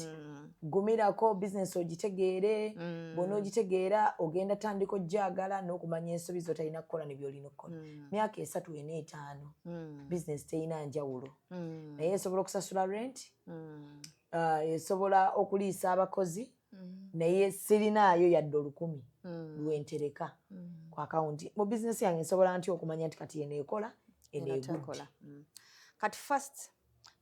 gumirako bizinesi ogitegeere. Bw'ona ogitegeera, ogenda tandika ojjagala n'okumanya ensobi z'otalina kukola ne by'olina okukola. Myaka 3, 4, 5, bizinesi terina njawulo, naye esobola okusasula rent, esobola okuliisa abakozi, naye sirinaayo yadde 1000 lwentereka ku akawunti mu bizinesi yange. Nsobola nti okumanya nti kati eno ekola, eno Eno egudde? tekola. Kati first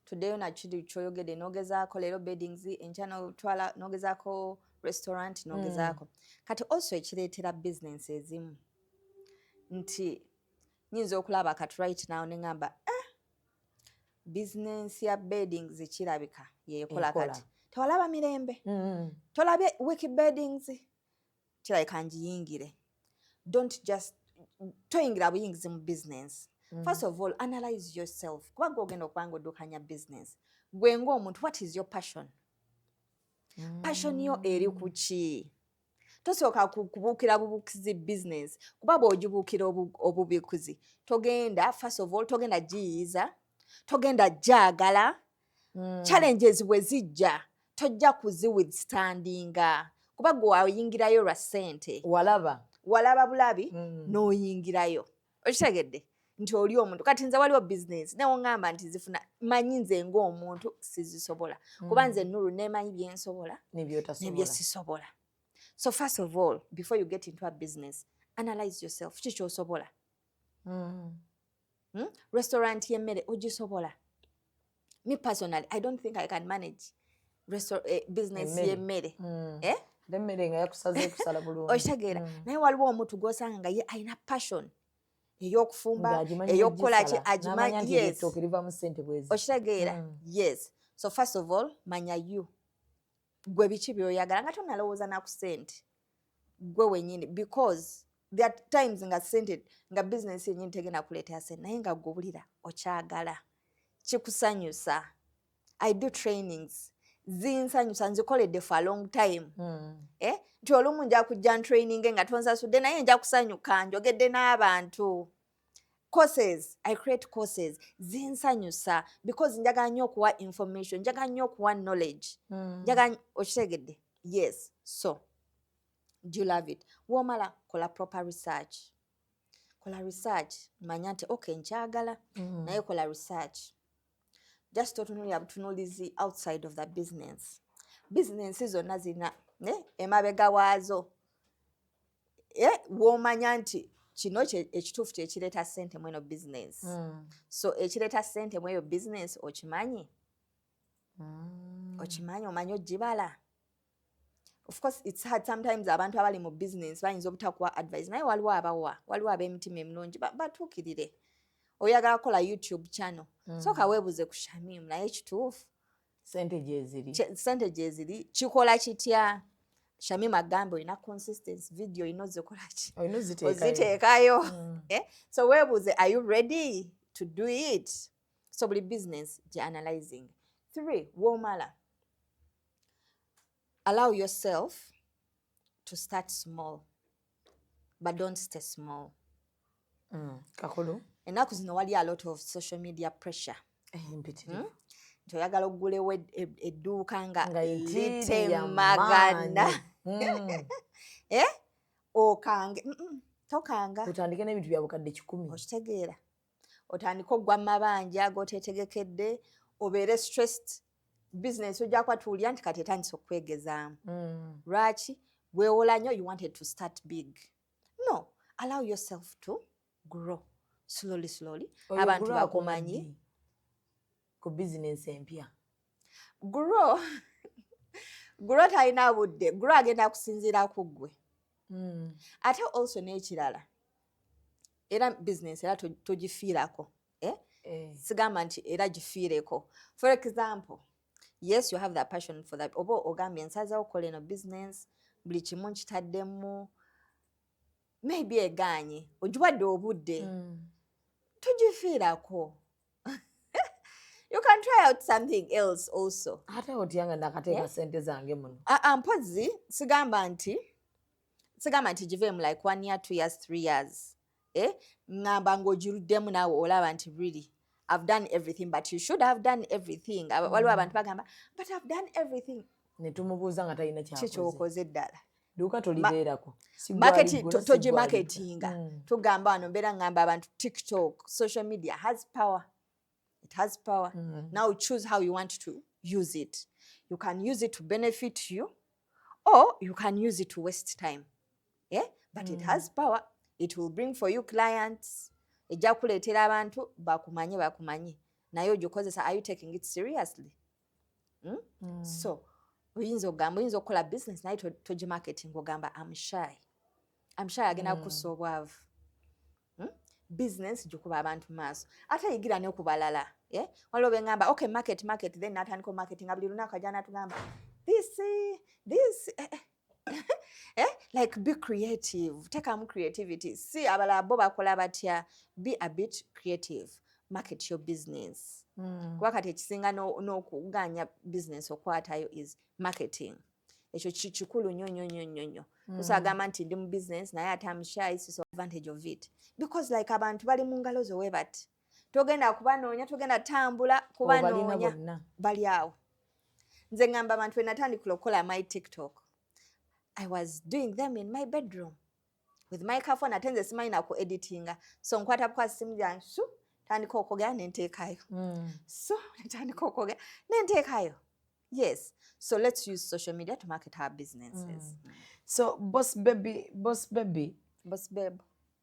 tuddeyo nakiri kyoyogedde, nogezaako leero beddings, enkya notwala nogezaako restaurant, nogezaako. Kati also ekireetera business ezimu nti nyinza okulaba kati right now neŋŋamba, eh, bizinensi ya beddings kirabika yeekola. Ekola. Kati tewalaba mirembe, tolabye wiki beddings, kirabika ngiyingire. Don't just toyingira buyingizi mu business. First of all, analyze yourself, kuba gwe ogenda okuba nga oddukanya business. Gwe ng'omuntu, what is your passion? Passion yo eri ku ki? Tosooka kubuukira bubuukizi business, kuba bw'ogibuukira obubiikuzi, togenda, first of all, togenda giyiiza, togenda gyagala. Challenges bwe zijja, tojja kuzi withstandinga, kuba gwe wayingirayo lwa ssente. Walaba. Walaba bulabi n'oyingirayo. Okitegedde nti oli omuntu? Kati nze waliwo bizinesi newoŋŋamba nti zifuna, manyi nze ng'omuntu sizisobola, kuba nze Nuru nemanyi byensobola nebyotasobola. Nebyesisobola. So first of all, before you get into a business, analyze yourself. Ki kyosobola? Restaurant y'emmere ogisobola? Me personally, I don't think I can manage business Emmere. y'emmere. Eh? Ate emmere nga yakusaze kusala bulungi. Okitegeera? Naye waliwo omuntu gw'osanga nga ye alina passion ey'okufumba, Ng'agimanyi ey'okukola ki. n'ogisala, n'amanya Agimanyi. nti Yes. ettooke livamu ssente bwezi. Okitegeera? Yes. So first of all, manya you, gwe biki byoyagala nga tonalowooza naku ssente, gwe wenyini, because there are times nga sente, nga business yenyini tegenda kuleetera sente, naye nga gwe obulira okyagala, kikusanyusa. I do trainings, zinsanyusa, nzikoledde for a long time. Eh? Nti olumu nja kujja ntraining nga tonsasudde, naye nja kusanyuka njogedde n'abantu. Courses, I create courses, zinsanyusa because njagala nnyo okuwa information, njagala nnyo okuwa knowledge. Njagala, okitegedde? Yes. So do you love it? Womala kola proper research, kola research, manya nti okay, nkyagala, naye kola research. Just otunulira butunulizi outside of the business. Business zonna zirina emabega waazo, w'omanya nti kino ekituufu kyekireeta ssente mu eno business. So ekireeta ssente mu eyo business okimanyi? Okimanyi? Omanyi ogibala? Of course it's hard sometimes. Abantu abali mu business bayinza obutakuwa advice, naye waliwo abawa, waliwo ab'emitima emirungi, batuukirire. Oyagala kukola YouTube channel, sooka weebuze ku Shamim, naye ekituufu sente gyeziri? Sente gyeziri, kikola kitya? Shamim agambe olina consistency, video olina ozikola ki? Olina oziteekayo. Oziteekayo. Eh? So weebuuze, are you ready to do it? So buli business gye analyzing. Three, woomala, allow yourself to start small, but don't stay small. Kakulu. Ennaku zino wali a lot of social media pressure. Mpitirivu. Nti oyagala oggulewo edduuka nga Nga interior litemagana. Maanyi. Eh? Okange. Tokanga. Otandike n'ebintu bya bukadde 100. Okitegeera? Otandike oggwa mu mabanja g'oteetegekedde, obeere stressed. Business ojja kuba tuwulira nti kati etandise okwegezaamu. Lwaki weewola nnyo? You wanted to start big. No, allow yourself to grow slowly, slowly. Oyo abantu grow akoma bakumanyi. ddi ku bizinensi empya? Grow talina budde. Grow agenda kusinziira ku ggwe. Ate also n'ekirala, era business era togifiirako, eh? Eh. Sigamba nti era gifiireko. For example, yes, you have that passion for that, oba ogambye nsazeewo okukola eno business, buli kimu nkitaddemu, maybe egaanye, ogiwadde obudde, togifiirako. You can try out something else also. Ate otya nga nakateeka Yeah. sente zange muno? Ah, ah, mpozi sigamba nti giveemu like one year, 2 years, 3 years, eh? Ŋŋamba ng'ogiruddemu naawe olaba nti really I've done everything, but you should have done everything. Waliwo abantu bagamba, "But I've done everything." Ne tumubuuza nga talina Ki kyakoze. kyokoze ddala? Dduuka tolibeerako. Togimarketinga. Tugamba wano, mbeera ŋŋamba abantu TikTok, social media has power. It has power. Now choose how you want to use it. You can use it to benefit you or you can use it to waste time, yeah? But it has power. It will bring for you clients, ejja kuleetera abantu bakumanye, naye ogikozesa, are you taking it seriously? Mm? So oyinza ogamba, oyinza okukola business naye togimarketing, ogamba am shy, am shy, agenda kukussa obwavu. Business gikuba abantu maaso, ate yigira ne ku balala, yeah? Waliwo bengamba okay, market, market, then natandika marketing buli lunaku ajja natugamba this, this, eh, eh. Eh? Like be creative, tekamu creativity. Si abalala bo bakola batya? Be a bit creative, market your business. Kuba kati ekisinga n'okuganya business okwatayo is marketing. Ekyo kikulu nnyo nnyo nnyo nnyo nnyo. Tosagamba nti ndi mu business naye ate am shy, so advantage of it, because like abantu bali mu ngalo zo we bati, togenda kubanoonya, togenda tambula Obalina kubanoonya. bonna. Bali awo. Nze ŋŋamba abantu, bwe natandikira okukola my TikTok, I was doing them in my bedroom with microphone, ate nze simanyi naku editinga, so nkwata bukwasi simu gyange, su tandika okwogera nenteekayo, so netandika okwogera nenteekayo. Yes, so let's use social media to market our businesses. So Boss Baby, Boss Baby. Boss Babe.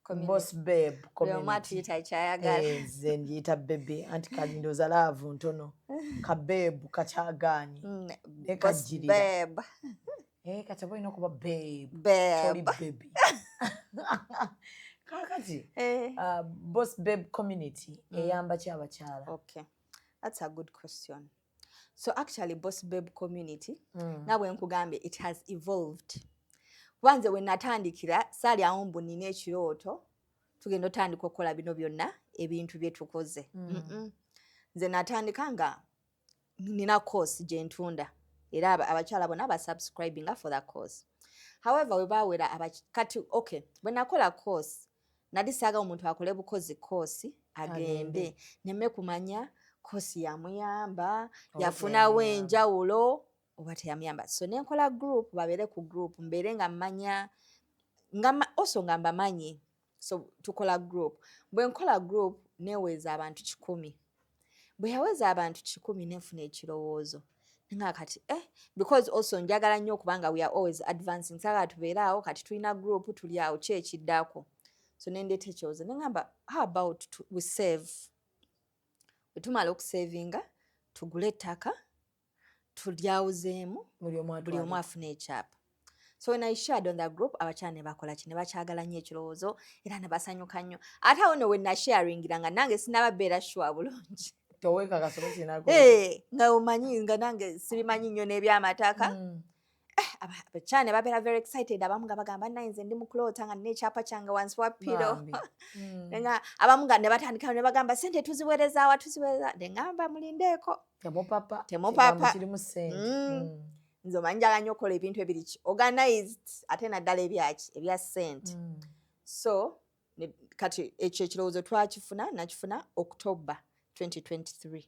Boss Babe. Buli omu atuyita kyayagala. Eh, nze ndiyita baby, anti kalindooza love ntono, kababe kakyagaanyi ne Boss kajjirira. Babe. Eh, kati aba olina okuba babe. Babe. Toli baby. Kakati Eh. Boss Babe Community eyamba ki abakyala? Okay, that's a good question. So actually Boss Babe Community, nga bwe nkugambye, it has evolved, kuba nze we natandikira saali awo mbu nina ekirooto tugenda otandika okukola bino byonna ebintu bye tukoze. Nze natandika nga nina course gye ntunda, era abakyala bonna basubscribinga for that course. However, we bawera kati okay, bwe nakola course Nali saagala omuntu akole bukozi course agende, neme kumanya course yamuyamba, yafunawo enjawulo oba teyamuyamba. So nenkola group, babeere ku group, mbeere nga mmanya nga also nga mbamanyi. So tukola group. Bwe nkola group, neweeza abantu 100. Bwe yaweza abantu 100, nenfuna ekirowoozo nga kati because also njagala nnyo okubanga we are always advancing. Saagala tubeere awo, kati tulina group, tuli awo, ki ekiddako? So nendeeta ekirowoozo, neŋŋamba, how about we save, bwe tumala okusavinga tugule ettaka, tulyawuzeemu, buli omu afune ekyapa. So when I shared on the group, abakyala ne bakola ki, ne bakyagala nnyo ekirowoozo era ne basanyuka nnyo. Ate awo no we nasharingira nga nange sinaba beera sure bulungi. Nga omanyi nga nange sibimanyi nnyo n'ebyamataka. Abakyala ne babeera very excited. Abamu nga bagamba, "Naye nze ndi mu kuloota nga nina ekyapa kyange wansi wa pillow." Nga abamu nga ne batandika ne bagamba, "Sente tuziweereza wa, tuziweereza." Ne ŋŋamba, "Mulindeeko." Temupapa. Nze omanyi njagala nnyo okukola ebintu ebiri ki, organized, ate naddala ebyaki, ebya ssente. So kati ekyo ekirowoozo twakifuna, nakifuna October 2023.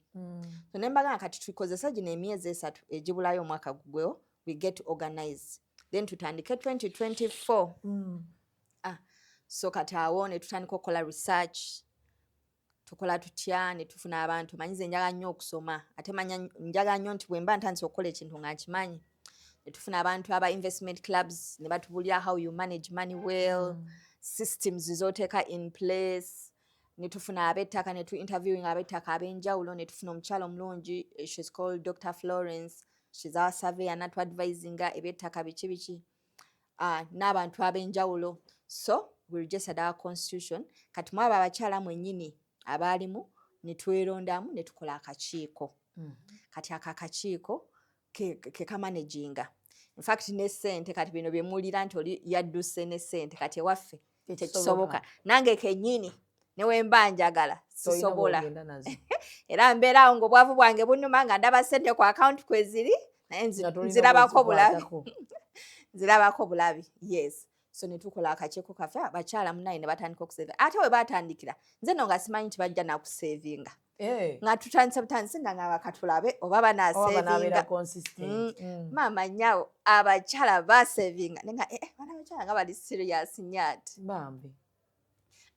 So ne mbagamba, kati tukozesa gino emyezi 3 egibulayo omwaka gugwewo, we get organized, then tutandike 2024. Ah, so kati awo ne tutandika okukola research, tukola tutya, ne tufuna abantu. Manyi ze njagala nnyo okusoma, ate manya njagala nnyo nti bwe mba ntandise okukola ekintu nga nkimanyi. Ne tufuna abantu aba investment clubs ne batubulira how you manage money well, systems z'oteeka in place. Ne tufuna ab'ettaka, ne tu interviewing ab'ettaka ab'enjawulo, ne tufuna omukyala omulungi, she's called Dr Florence, she's our surveyor, natu advisinga ebyettaka biki biki, n'abantu ab'enjawulo. So we registered our constitution. Kati mwabo abakyala mwennyini abaalimu ne twerondamu ne tukola akakiiko. Kati ako akakiiko ke kamanaginga infact ne ssente. Kati bino bye muwulira nti oli yadduse ne ssente, kati ewaffe tekisoboka. Nange kennyini ne wemba njagala sisobola, era mbeera awo ng'obwavu bwange bunnuma nga ndaba ssente ku akawunti kweziri, naye nzirabako bulabi, nzirabako bulabi. Yes, so ne tukola akakiiko kaffe, abakyala munaye ne batandika okusevinga. Ate we batandikira, nze no nga simanyi nti bajja nakusevinga. Nga tutandise butandise nga ngamba katulabe oba banasevinga. Maama nnyawo, abakyala basevinga nenga bana abakyala nga bali serious nnyo ati. Bambi.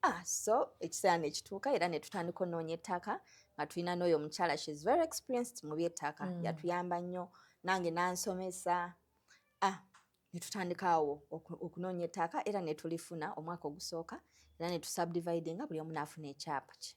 Ah, so ekiseera nekituuka era ne tutandika onoonya ettaka nga tulina n'oyo omukyala, she's very experienced mu byettaka. Yatuyamba nnyo, nange n'ansomesa. Ah, ne tutandika awo okunoonya ettaka era ne tulifuna omwaka ogusooka, era ne tusubdividinga, buli omu n'afuna ekyapa kye.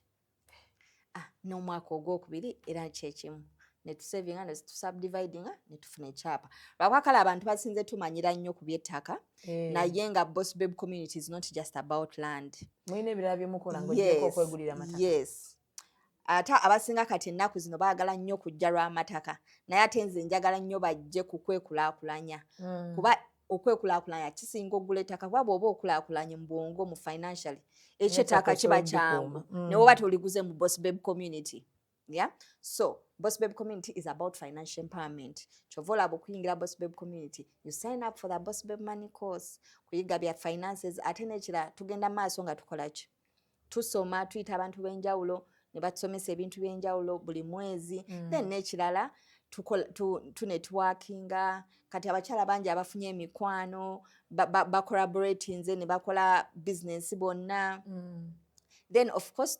Ah, n'omwaka ogwokubiri era kyekimu, ne tusavinga, ne tusubdividinga, ne tufuna ekyapa. Lwakuba kale abantu basinze tumanyira nnyo ku byettaka, naye nga Boss Babe Community is not just about land. Mulina ebirala byemukola ng'ogyeko okwegulira amataka. Yes, ate abasinga kati ennaku zino baagala nnyo kujja lw'amataka, naye ate nze njagala nnyo bajje ku kwekulaakulanya, kuba okwekulaakulanya kisinga okugula ettaka, kuba bw'oba okulaakulanye mu bwongo, mu financially, ekyettaka kiba kyangu, ne woba toliguze mu Boss Babe Community. Yeah, so Boss Babe Community is about financial empowerment. Kyova olaba okuyingira Boss Babe Community, you sign up for the Boss Babe Money course, kuyiga bya finances. Ate n'ekirala, tugenda maaso nga tukola ki, tusoma, tuyita abantu b'enjawulo ne batusomesa ebintu by'enjawulo buli mwezi. Then n'ekirala, tunetworkinga. Kati abakyala bangi abafunye emikwano, bacollaboratinze ne bakola business bonna. Then of course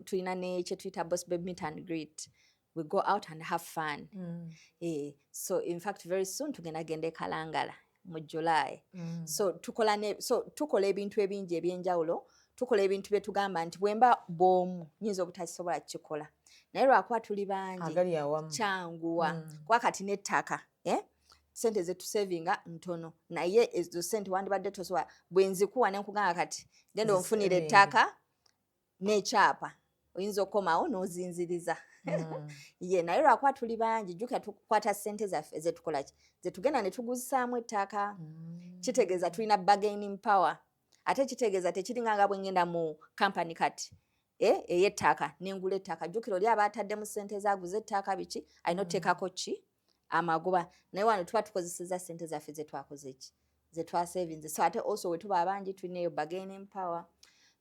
tulina ne kyetuyita Boss Babe Meet and Greet. We go out and have fun. So in fact very soon tugenda genda e Kalangala mu July. So tukola ne, so tukola ebintu ebingi ebyenjawulo. Tukola ebintu bye tugamba nti bwemba bw'omu nyinza obutakisobola kukikola, naye lwakuba tuli bangi Agali awamu. kyanguwa. Kuba kati n'ettaka, eh? Sente zetusevinga ntono, naye ezo sente wandibadde tosobola bwe nzikuwa ne nkugamba kati genda onfunire Zisevinge. ettaka n'ekyapa, oyinza okukomawo n'ozinziriza. Ye naye lwakuba tuli bangi, jjukira tukwata sente zaffe zetukola ki, zetugenda ne tuguzisaamu ettaka. Kitegeeza tulina bargaining power. Ate kitegeeza tekiringa nga bwe ngenda mu kampani kati ey'ettaka nengula ettaka. Jjukira oli aba ataddemu sente zaguza ettaka biki, alina otuteekako ki, amagoba. Naye wano tuba tukozeseza sente zaffe zetwakoze ki, zetwasevinze. So ate also we tuba abangi tulina eyo bargaining power.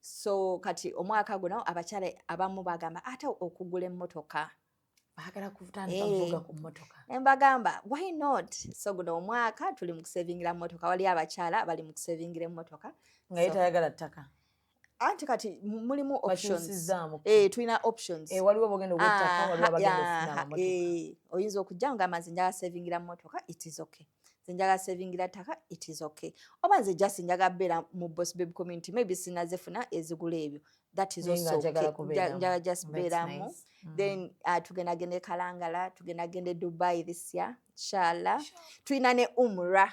So kati omwaka guno abakyala abamu bagamba ate okugula emmotoka. Baagala kutandika kuvuga ku mmotoka. Nembagamba, why not? So guno omwaka tuli mu kusevingira mmotoka. Waliyo abakyala bali mu kusevingira emmotoka. Nga ye tayagala ttaka. Anti kati mulimu options. Bakyusizaamu. Eh, tulina options. Eh, waliwo abagenda ogw'ettaka, waliwo abagenda okufuna amamotoka. Eh, oyinza okujja ngamba nze njagala sevingira mmotoka, it is okay. Nze njagala sevingira ttaka, it is okay. Oba nze just njagala beera mu Boss Babe community, maybe sinazifuna ezigula ebyo, that is Naye nga also njagala okay. kubeeramu. Njagala just That's beeramu. nice. Then tugenda genda e Kalangala, tugenda genda e Dubai this year, inshallah. Tulina ne umra.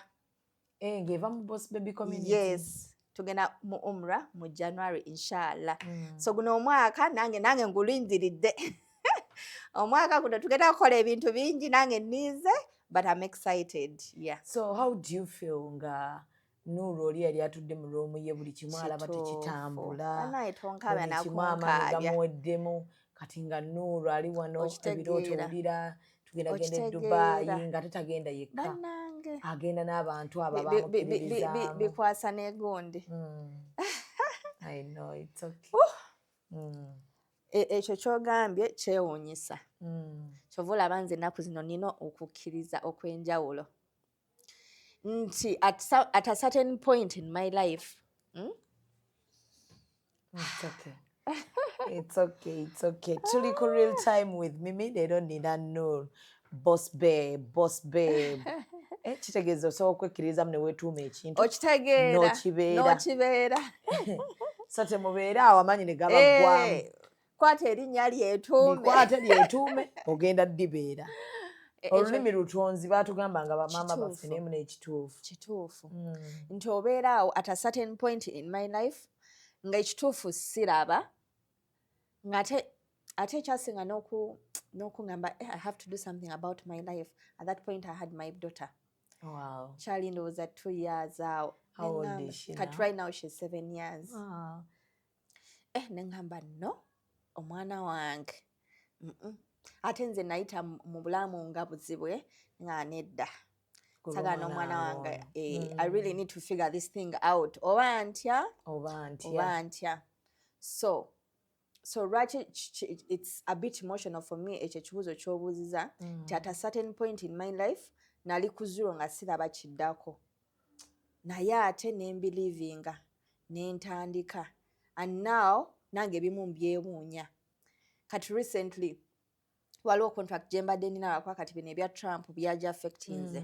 Eh, ng'eva mu Boss Baby community. Yes, tugenda mu umra mu January, inshallah. So guno omwaka nange ngulindiridde. Omwaka guno tugenda kukola ebintu bingi, nange nniize, but I'm excited, yeah. So how do you feel nga Nuuru oli yali atudde mu room ye, buli kimu alaba tekitambula, Banaye, tonkaabya. Buli kimu amaanyi Nakunkaabya. gamuweddemu, kati nga Nuuru ali wano, Okitegeera. ebirooto owulira tugenda genda e Okitegeera. Dubai, nga tetagenda yekka, Bannange, agenda n'abantu abo abamukkiririzaamu. Bikwasa n'egundi. I know, it's okay. Ekyo kyogambye kyewuunyisa. Kyova olaba nze ennaku zino nina okukkiriza okw'enjawulo nti at a certain point in my life, It's okay. It's okay, it's okay. Tuli ku Real Time with Mimi, leero nina Nur, Boss Babe, Boss Babe. Eh, kitegeeza osobola okwekkirizamu ne weetuuma ekintu. Okitegeera. N'okibeera. N'okibeera. So temubeere awo amaanyi ne gabaggwamu. Eh, kwata erinnya lyetuume. Likwate lyetuume, ogenda ddibeera. Olulimi lutonzi, baatugamba nga bamaama baffe. Kituufu. Naye muno ekituufu. Kituufu nti obeera awo at a certain point in my life nga ekituufu siraba, ng'ate ate ekyasinga n'okungamba, "Eh, I have to do something about my life." At that point I had my daughter. Kyali ndowooza 2 years awo. How old Neŋŋamba- is she Kati now? right now she's 7 years. Ah. Eh, neŋŋamba no, omwana wange. Ate nze nayita mu bulamu nga buzibwe, nga nedda, sagala n'omwana wange. Ono. Eh, I really need to figure this thing out, oba ntya. Oba ntya. Oba ntya. So lwaki it's a bit emotional for me, ekyo ekibuuzo ky'obuuziza nti at a certain point in my life nali ku zero nga siraba kiddako, naye ate nembelievinga nentandika, and now nange ebimu mbyewuunya. Kati recently waliwo contract gye mbadde nina, lwakuba kati bino ebya Trump byaja affectinze.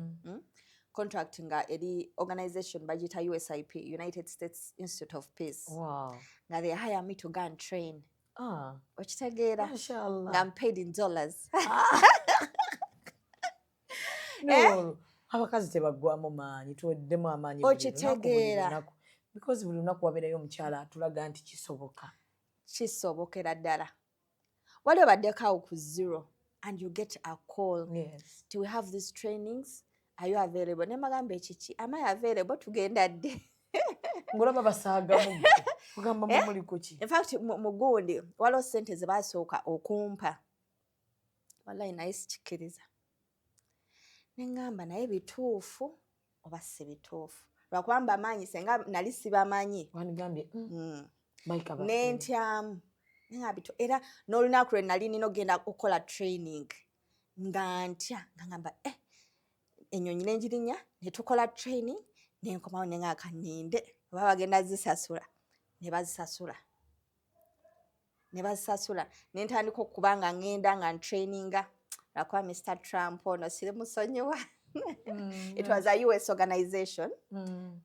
Contract nga eri organization bagiyita USIP, United States Institute of Peace, nga they hire me to go and train. Ah. Okitegeera? Mashallah. Nga I'm paid in dollars. No, abakazi tebaggwamu maanyi, tuweddemu amaanyi buli lunaku, buli Okitegeera. lunaku. Because buli lunaku wabeerayo omukyala atulaga nti kisoboka. Kisobokera ddala. Wali obaddeko awo ku zero and you get a call, do we have these trainings, are you available? Ne mbagamba, ekiki? Am I available? Tugenda ddi? Ng'olaba basaagamu, kugamba Eh? mumuli kuki? In fact, mu gundi waliwo sente ze basooka okumpa, wallahi naye sikikkiriza. Neŋŋamba, naye bituufu oba si bituufu? Lwakuba mbamanyi, senga nali sibamanyi. Wandigambye Mike. Nentyamu, neŋŋamba era n'olunaku lwe nali nina okugenda okukola training nga ntya, nga ngamba, eh, ennyonyi nengirinnya ne tukola training, nenkomawo, neŋŋamba kaninde oba bagenda zisasula. Ne bazisasula, ne bazisasula, nentandika okuba nga ŋŋenda nga ntraininga, lwakuba Mr Trump ono sirimusonyiwa. It was a US organization,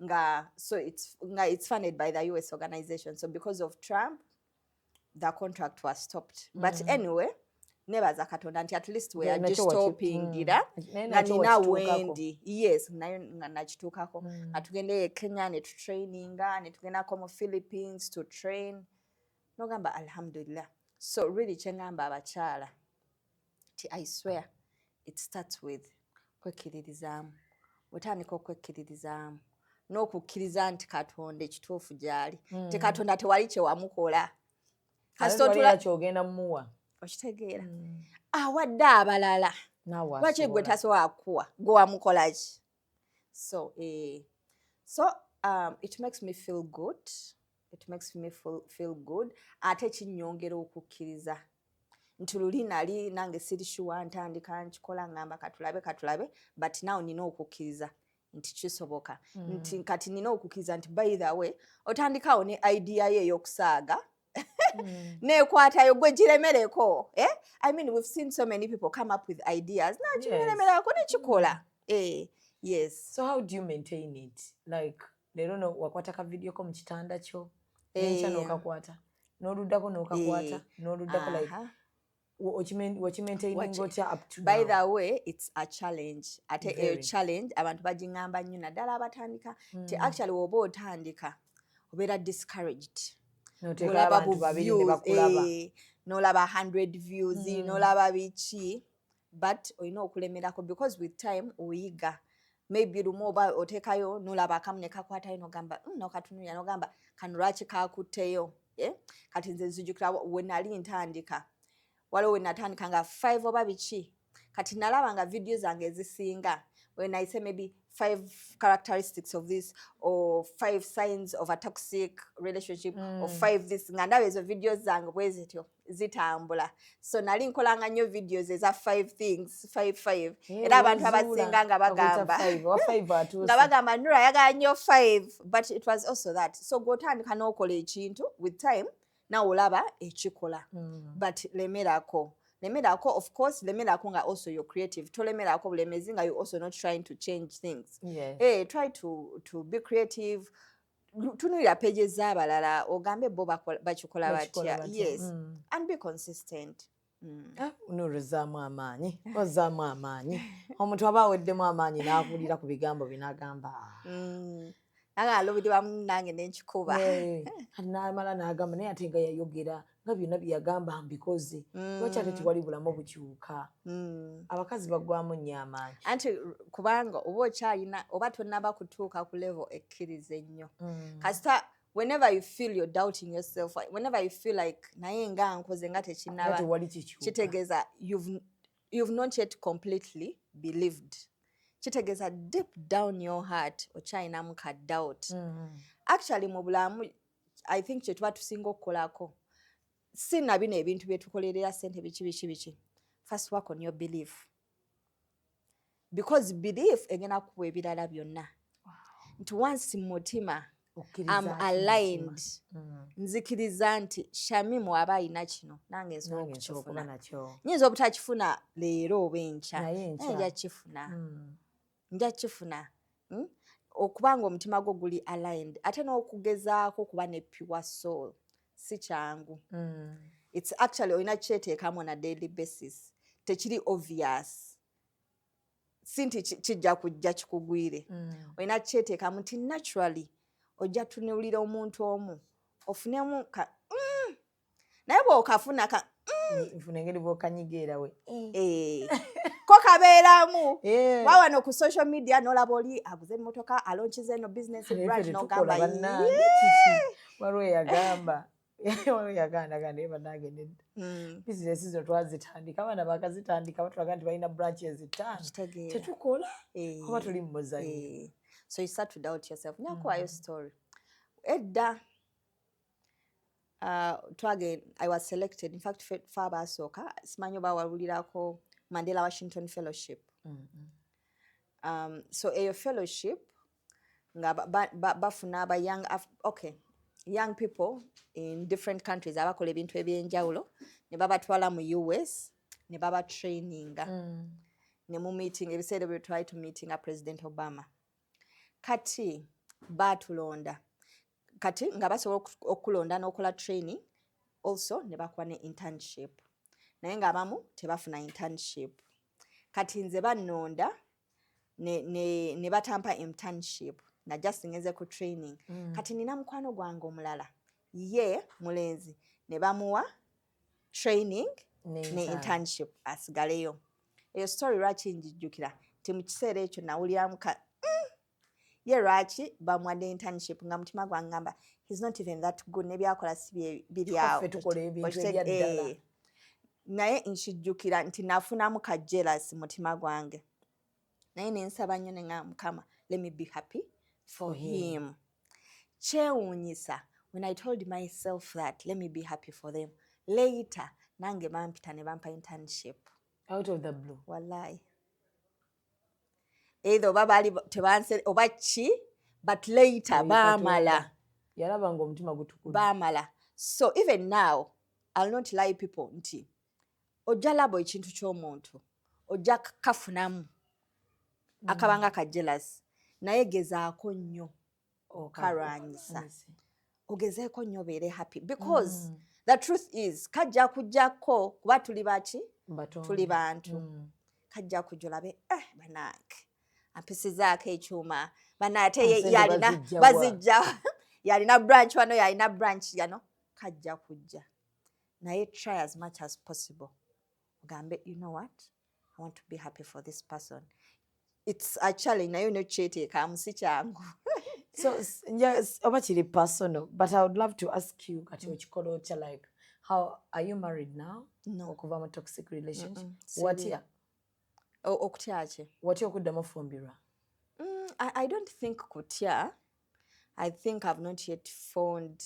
nga so it's, nga it's funded by the US organization, so because of Trump the contract was stopped. But anyway, nebaza Katonda nti at least we Yeah, nakyo yagistopingira. Naye Nga nakyo nina wakituukako. wendi, yes, nayo nga nakituukako, nga tugenda e Kenya ne tutraininga, ne tugendako mu Philippines to train, nogamba alhamdulillah. So really kyeŋŋamba abakyala ti I swear it starts with kwekkiririzaamu. Bwetandika okwekkiririzaamu n'okukkiriza nti Katonda ekituufu gy'ali, ti Katonda tewali kyewamukola. Kasita Kasita otula kyogenda mumuwa. Okitegeera, awadde abalala. Naawe Lwaki gwe asobola. tasobola kukuwa? Gwe wamukola ki? So, eh, so it makes me feel good. It makes me feel good, ate kinyongera okukkiriza nti luli nali nange siri sure, ntandika nkikola, ngamba katulabe, katulabe, but now nina okukkiriza nti kisoboka, nti kati nina okukkiriza nti, by the way, otandikawo ne idea ye ey'okusaaga neekwatayo gwe giremereko, eh? I mean, we've seen so many people come up with ideas nakiremerako nekikola, eh, yes. So how do you maintain it? Like leero no wakwata ka video ko mu kitanda kyo, nenkya n'okakwata, n'oluddako n'okakwata, n'oluddako, like wakimaintaining otya up to By now? the way, it's a challenge. Ate eyo Very. challenge abantu bagiŋŋamba nnyo, naddala abatandika, nti actually woba otandika obeera discouraged. N'oteekayo Olaba abantu bu babiri ne views, bakulaba. eh, n'olaba 100 views, n'olaba biki, but olina okulemerako because with time oyiga. Maybe lumu oba oteekayo n'olaba akamu ne kakwatayo, n'ogamba, nokatunulira n'ogamba, kano lwaki kakutteyo, eh? Kati nze nzijukira we nali ntandika, waliwo we natandika nga 5 oba biki. Kati nalaba nga video zange ezisinga, when I say maybe five characteristics of this or five signs of a toxic relationship or five this, nga ndaba ezo videos zange bwe zityo zitambula. So nali nkolanga nnyo videos eza five things, five, five. Era abantu abasinga nga bagamba nga bagamba Nura ayagala nnyo five, but it was also that. So gw'otandika n'okola ekintu, with time nawe olaba ekikola. But lemerako, lemerako, of course lemerako nga also you're creative. Tolemerako bulemezi nga you also not trying to change things. Hey, try to be creative. Tunulira pages z'abalala ogambe bo bakikola batya. Yes. And be consistent. Ah, noluzaamu amaanyi, ozaamu amaanyi. Omuntu aba aweddemu amaanyi n'akulira ku bigambo binagamba. Nange alubiri wamu nange nenkikuba. Kati n'amala n'agamba, naye ate nga yayogera nga byonna bye yagamba mbikoze, lwaki ate tewali bulamu bukyuka? Abakazi baggwamu nnyo amaanyi. Anti kubanga oba okyalina oba tonnaba kutuuka ku level ekkiriza ennyo. Kasita whenever you feel you're doubting yourself, whenever you feel like naye nga nkoze nga tekinnaba, Nga tewali kikyuka, kitegeeza you've not yet completely believed. Kitegeeza deep down your heart okyalinamu ka doubt. Actually mu bulamu I think kye tuba tusinga okukolako si na bino ebintu bye tukolerera ssente, biki biki biki. First work on your belief, because belief egenda kukuwa ebirala byonna, nti once mu mutima Okkiriza am ki mu aligned, mutima? Nzikiriza nti Shamimu aba alina kino, nange nsobola Nange nsobola okuba okukifuna. nakyo. Nyinza obutakifuna leero oba enkya, Naye enkya. naye nja kifuna, nja kifuna. Okubanga omutima gwo guli aligned, ate n'okugezaako okuba ne pure soul si kyangu. It's actually olina kyeteekamu on a daily basis. Tekiri obvious, si nti kijja kujja kikugwire. Olina kyeteekamu nti naturally ojja tunuulira omuntu omu ofunemu ka Naye bw'okafuna ka Nfuna engeri bw'okanyiga era we. Eh, ko kabeeramu. Eh. Wawano ku social media n'olaba oli aguze emmotoka, alonkiza eno business branch, Tetukola n'ogamba, bannange. "Yee!" Kiki, waliwo eyagamba naye bannange nedda. Bizinesi zino twazitandika, abaana bakazitandika, batulaga nti balina branches 5. Kitegeera. Tetukola Eh, oba tuli mu muzannyo. Eh. So you start to doubt yourself. Nyakuwayo story edda, twage I was selected, in fact fe abaasooka, simanyi oba wawulirako Mandela Washington Fellowship. So eyo fellowship nga bafuna aba young okay, young people in different countries abakola ebintu ebyenjawulo ne babatwala mu US ne babatraininga ne mu meeting. Ebiseera ebyo twali tu meetinga President Obama. Kati baatulonda, kati nga basobola okulonda n'okola training, also ne bakuwa ne internship, naye ng'abamu tebafuna internship. Kati nze bannonda ne batampa internship, na just ngenze ku training. Kati nina mukwano gwange omulala, ye mulenzi, ne bamuwa training ne ne internship asigaleyo. Eyo story lwaki njijjukira nti mu kiseera ekyo nawuliramu ka ye lwaki bamuwadde internship, nga mutima gwange ngamba he's not even that good, nebyakola si biri awo. Ffe tukola ebintu ebyaddala. Eh, naye nkijjukira nti nafunamu ka jealous mutima gwange, naye nensaba nnyo ne ŋŋamba, Mukama, let me be happy for him. him. Kyewuunyisa When I told myself that let me be happy for them, later nange bampita ne bampa internship. Out of the blue. Wallahi, either oba baali tebanse oba ki, but later baamala. Yalaba nga omutima gutukula. Baamala. So even now, I'll not lie people nti ojja laba ekintu ky'omuntu, ojja kafunamu akabanga ka jealous, naye gezaako nnyo okalwanyisa, ogezeeko nnyo obeere happy, because the truth is kajja kujjako, kuba tuli baki? Tuli bantu. Kajja kujja olabe, eh, banange ampisizaako ekyuma, bana ate yalina bazijja, yalina branch wano, yalina branch yano. Kajja kujja, naye try as much as possible ogambe, "You know what? I want to be happy for this person." It's a challenge, naye nokyeteekamu si kyangu. So yes, oba kiri personal, but I would love to ask you, kati okikola otya? Like, how are you married now? No. Okuva mu toxic relationship? Watya okutya ki? Watya okuddamu ofumbirwa? I don't think kutya. I think I've not yet found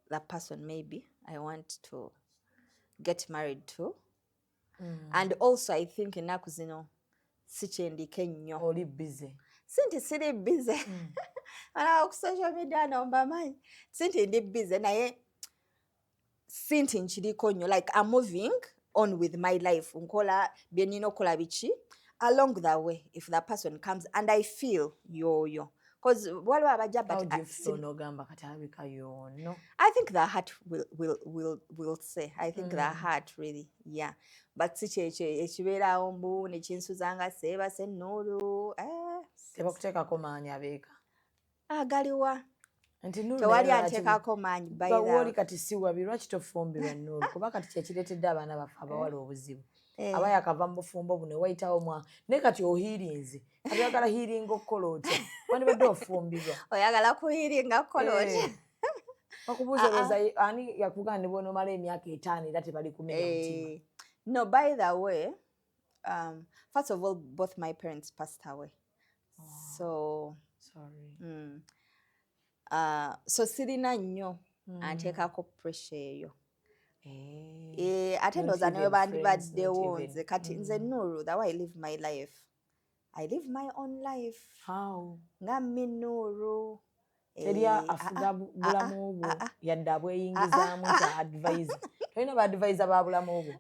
the person maybe I want to get married to. And also I think ennaku zino si kyendiko ennyo. Oli busy. Si nti siri busy. Alaba ku social media no mbamanyi. Si nti ndi busy, naye si nti nkiriko nnyo. Like, I'm moving on with my life. Nkola bye nnina okukola biki. Along the way, if the person comes and I feel yoyo. Because waliwo abajja, but n'ogamba kati alabika yono. I think the heart will say. I think the heart really, yeah. But si kyekyo ekibeerawo mbu nekinsuzanga seebase ennuulu. Eh. Tebakuteekako maanyi abeeka? Agaliwa? Nti Nuru, Tewali naye anteekako maanyi. By the Wooli kati si wabi, lwaki tofumbirwa, Nuru? Kuba kati kyekireetedde abaana baffe abawala obuzibu. Eh. Aba yakava mu bufumbo buno, wayitawo mwa, naye kati ohealinze, kati oyagala healing okukola otya? Wandibadde ofumbirwa. Oyagala kuhealinga kukola otya? Eh. Bakubuuza, olowooza ani yakugamba ne bw'onoomala emyaka 50 era tebali kumenya mutima? Eh, no, by the way, first of all, both my parents passed away. So, Sorry. So sirina nnyo anteekako pressure eyo. Eh. Eh, ate Not ndowooza ne even friends, bandibaddewo not even. nze kati nze Nuru, the way I live my life, I live my own life. How? Nga mi Nuru. Teri Eh, afuga ah, ah, bulamu bwo, ah, ah. yadde abweyingizaamu nti advise? Tolina ba advisor ba bulamu bwo?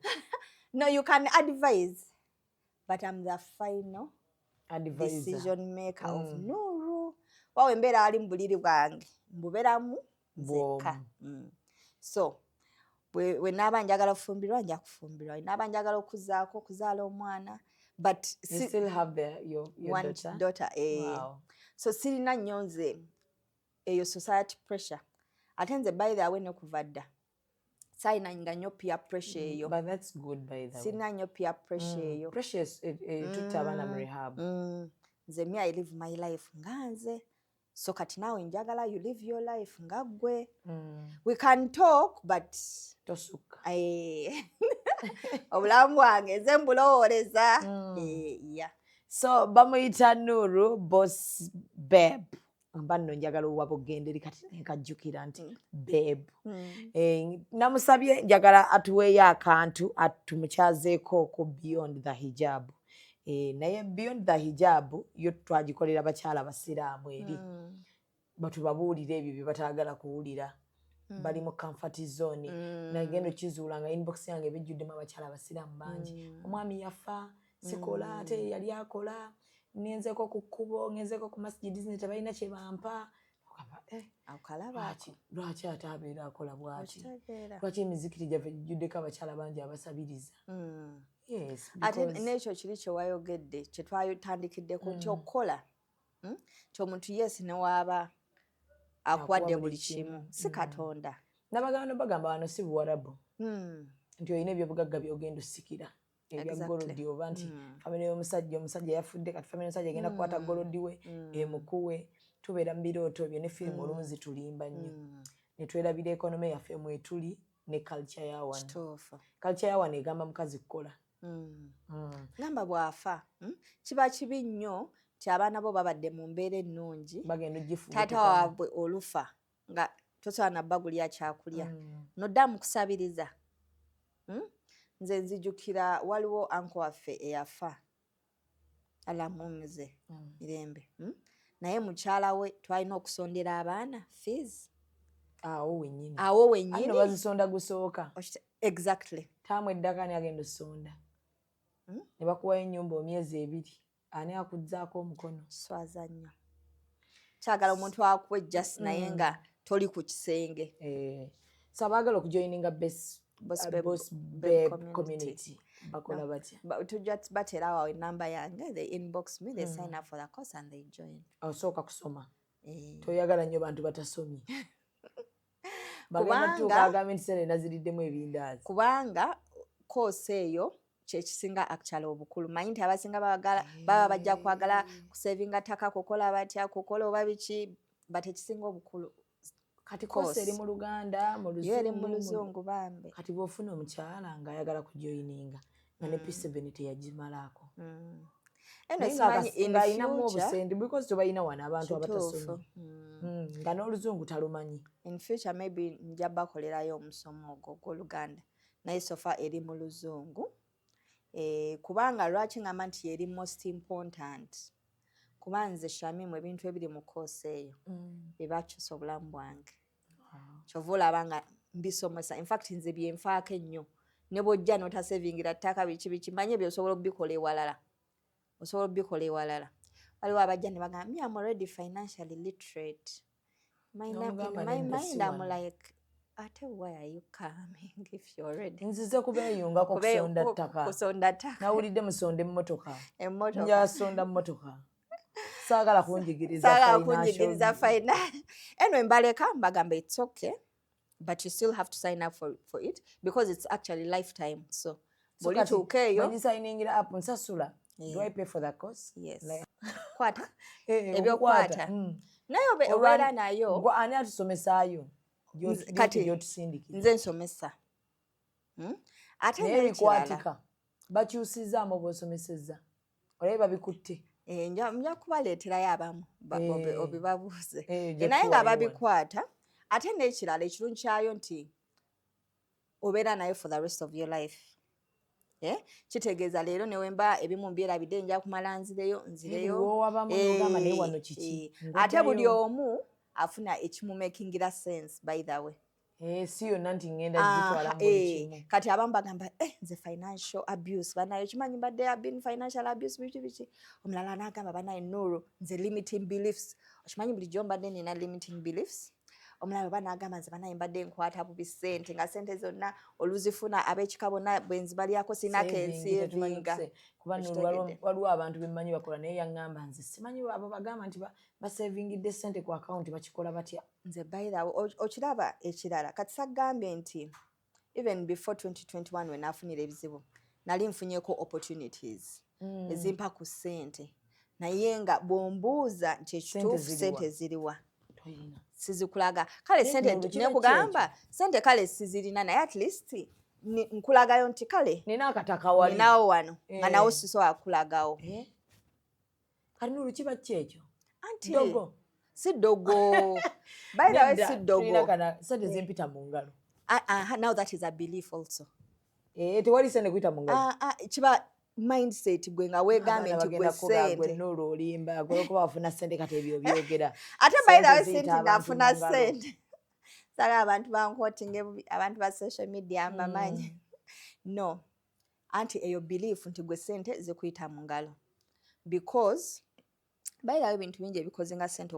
No, you can advise, but I'm the final advisor decision maker of Nuru. Wawe embeera wali mu buliri bwange, mbubeeramu nzekka. So bwe naaba njagala kufumbirwa, nja kufumbirwa. Bwe naaba njagala okuzaako, okuzaala omwana, but You still have your one daughter? Daughter, eh. So sirina nnyo nze eyo society pressure. Ate nze, by the way, ne kuva dda saalinanga nnyo peer pressure eyo. But that's good, by the way. Sirina nnyo peer pressure eyo. Pressure tutta abaana mu rehab. Nze me, I live my life nga nze. So kati naawe njagala you live your life nga ggwe. We can talk, but Tosukka. Eh, obulamu bwange nze mbulowooleza. Eh, yeah. So bamuyita Nuru Boss Babe. Mba nno njagala owaba okugenda eri, kati nkajjukira nti babe. Eh, namusabye njagala atuweeyo akantu atumukyazeeko ku Beyond the Hijab. Eh, naye Beyond the Hijab yo twagikolera bakyala basiraamu eri, batubabuulire ebyo bye bataagala kuwulira, bali mu comfort zone. Nagenda okizuula nga inbox yange ebijjuddemu abakyala abasiraamu bangi. Omwami yafa, sikola, ate yali akola, ngenzeko ku kkubo, ngenzeko ku masjidi zino, tebalina kye bampa. Ogamba, eh, Akalaba. lwaki ate abeera akola bwati? Okitegeera. Lwaki emizikiti gyaffe gijjuddeko abakyala bangi abasabiriza? Yes, Ate because n'ekyo kiri kyewayogedde, kyetwatandikiddeko nti okukola, Nti omuntu, yes, newaaba akuwadde Akuwa buli buli kimu. kimu, si Katonda. Nabagamba nobagamba wano si Buwarabu nti olina ebyobugagga byogenda osikira ebya gold, oba nti famire y'omusajja, omusajja yafudde, kati famire y'omusajja egenda kukwata gold we emukuwe. Tubeera mu birooto ebyo ne firimu olumu zitulimba nnyo ne twerabira economy yaffe mwetuli ne culture ya wano. Culture ya wano egamba mukazi kukola. Gamba bw'afa, Kiba kibi nnyo nti abaana bo babadde mu mbeera ennungi, bagenda taata ogifubutukamu. waabwe olufa nga Tosobola nabbagulya kyakulya, nodda mu kusabiriza. Nze nzijukira waliwo uncle waffe eyafa, alamumize mirembe, Naye mukyala we twalina okusondera abaana fees. Awo wennyini. Awo Anno wennyini. Bazisonda gusooka. Exactly. Taamu eddaka, ani agenda osonda? Ne bakuwayo ennyumba omyezi 2, ani akuzzaako omukono? Swaza nnyo. Kyagala omuntu akuwe just, naye nga toli ku kisenge. Eh, so abaagala okujoininga Boss Boss Babe- Boss Babe Babe Community. Community bakola batya? Tujja baterawo awo enamba yange, they inbox me, they sign up for the course and they join. Osooka kusoma? Eh. Toyagala nnyo bantu batasomye bagenda tuuka agambe nti sente naziriddemu ebindaazi. Kubanga course eyo kyekisinga actually obukulu. Manyi nti abasinga babagala baba bajja kwagala kusevinga ttaka, kukola batya, kukola oba biki, but ekisinga obukulu Kati course eri mu Luganda, mu Yo eri mu Luzungu? Luzungu bambe. Kati bw'ofuna omukyala ng'ayagala kujoininga nga ne P7 teyagimalaako, Eno naye simanyi in ng'alinamu future obusente, because tobalina wano abantu abatasomye, nga n'oluzungu talumanyi. In future maybe nja bakolerayo omusomo ogwo ogw'Oluganda, naye so far eri mu Luzungu. Eh, kubanga lwaki ngamba nti eri most important, kuba nze Shamimu ebintu ebiri mu course eyo byebakyusa obulamu bwange. Kyova olaba nga mbisomesa. Infact nze byenfaako ennyo, ne bwojja notasevingira ttaka, biki biki, manye byosobola obikola ewalala, osobola obikola ewalala. Waliwo abajja ne bagamba, "Me, am already financially literate." N'omugamba, In my "Nedda, si mind I'm wano." like, ate why are you coming if you're ready? Nzize kubeeyungako kusonda ttaka. Kusonda ttaka. Nawulidde musonda emmotoka. Emmotoka. Njasonda mmotoka, saagala kunjigiriza Saagala financial- kunjigiriza finance. Anyway, mbaleka, mbagamba it's okay, but you still have to sign up for it because it's actually lifetime. So So kati, bwolituuka eyo bwe ngisigningira up, nsasula? Do I pay for the course? Yes. Like- Kwata. Eh, Ebyokwata. okukwata. Naye obeera nayo. Gwe ani atusomesaayo? Kati Gyotusindikira. nze nsomesa. Ate Naye n'ekirala bikwatika, bakyusizaamu bw'osomesezza, olabe babikutte. Eh, nja kubaleeterayo abamu obibabuuze. Ojja Eh, naye nga tuwayo wano. babikwata. Ate n'ekirala ekirungi kyayo nti obeera nayo for the rest of your life. Eh? Kitegeeza leero newemba ebimu mbyerabidde, nja kumala nzireyo nzireyo. Bw'owabamu n'ogamba, "Naye wano kiki?" Ate buli Ng'oddayo. omu afuna ekimumakingira sense, by the way. Eh, si yonna nti ngenda gitwala mu buli kimu. Kati abamu bagamba, "Eh, nze financial abuse banaye, kimanyi mbadde I've been financial abuse, biki biki." Omulala n'agamba, "Banaye Nuru, nze limiting beliefs, okimanyi bulijjo mbadde nina limiting beliefs." Omulala oba n'agamba, "Nze banaye mbadde nkwata bubi ssente, nga ssente zonna oluzifuna ab'ekika bonna bwe nzibalyako, sina Saving, tetumanyi kensevinga." Kuba Nuru, waliwo abantu bemmanyi bakola, naye yaŋŋamba, "Nze simanyi abo bagamba nti basavingidde ssente ku akawunti, bakikola batya?" Nze by the way, okiraba ekirala kati sagambye nti even before 2021 we naafunira ebizibu, nali nfunyeko opportunities ezimpa ku ssente, naye nga bw'ombuuza nti ekituufu ziriwa? Ssente ziriwa? Toyina. Sizikulaga. Kale Naye sente Nuru, kiba nekugamba sente kale sizirina, naye at least nkulagayo nti kale nina akataka wali. Ninawo wano nga nawo sisobola kukulagawo. Eh? Kati Nuru, kiba ki ekyo? Anti Ddogo. Si ddogo, by the way. Nedda, Si tulina ddogo. Sente zimpita mu ngalo. Ah, ah, now that is a belief also. Eh, tewali sente kuyita mu ngalo. Ah, ah, kiba mindset gwe nga weegambye Abaana nti gwe bagenda kuba gwe sente. Nuru olimba, olwokuba wafuna sente kati ebyo byogera. Ate by the way, Sente si ziyita nti abantu nafuna mu ngalo. sente, sala abantu banquotinga bubi, abantu ba social media mbamanyi. No, anti eyo belief nti gwe sente zikuyita mu ngalo, because by the way ebintu bingi ebikoze nga sente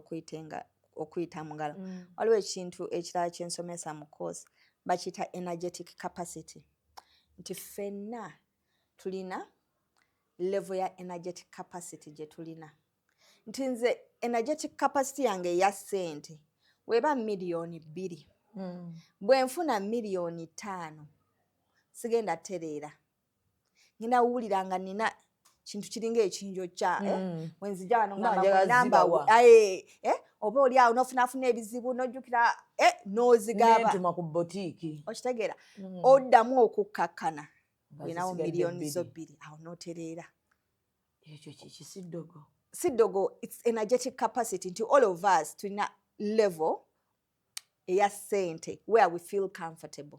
okuyita mu ngalo. Waliwo ekintu ekirala kyensomesa mu course, bakiyita energetic capacity, nti ffenna tulina level ya energetic capacity gye tulina, nti nze energetic capacity yange eya ssente weba 2 miliyoni, bwe nfuna 5 miliyoni sigenda tereera, ngenda wuwulira nga nina kintu kiringa ekinjokya, eh? Wenzija wano Nga ngamba njagala namba zibawa. Eh, oba oli awo nofunafuna ebizibu nojjukira, eh, n'ozigaba. Nentuma ku botiiki. Okitegeera? Oddamu okukkakkana, Nga olinawo zisigadde miliyoni zo 2. 2, awo n'otereera. Ekyo kiki? Si ddogo? Si ddogo, it's energetic capacity, nti all of us tulina level eya ssente where we feel comfortable.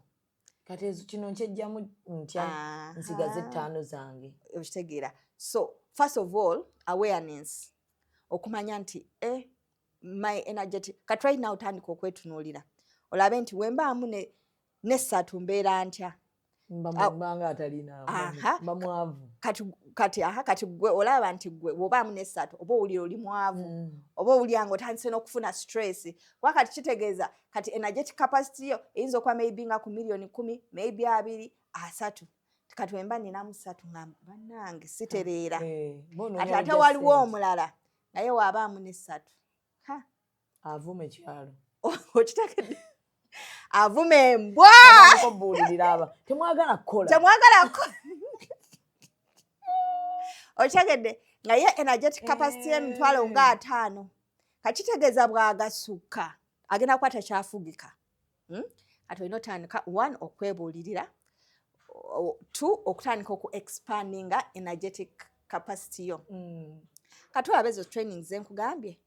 Kati ezo kino nkyejjamu ntya nsigaze ettaano zange? Okitegeera? So first of all, awareness, okumanya nti my energetic, kati right now otandika okwetunuulira olabe nti wembaamu nessatu mbeera ntya? Mbanga atalina, mba mwavu. Kati aha, kati gwe olaba nti gwe bw'obaamu nessatu oba owulira oli mwavu, oba owulira nga otandise n'okufuna stress, kuba kati kitegeeza kati energetic capacity yo eyinza okuba maybe nga ku miliyoni 10, maybe 20, 30. Kati wemba ninamu ssatu nga bannange sitereera. Kati ate waliwo omulala naye waabaamu nessatu. Avuma ekyalo. Okitegedde? Avuma embwa. Buulirira aba temwagala kukola. Temwagala kukola. Okitegedde? Nga ye energetic capacity y'emitwalo nga 50, kakitegeeza bw'agasukka agenda kuba takyafugika. Kati olina otandika, one, okwebuulirira, two, okutandika oku expandinga energetic capacity yo. Kati olaba ezo training zenkugambye,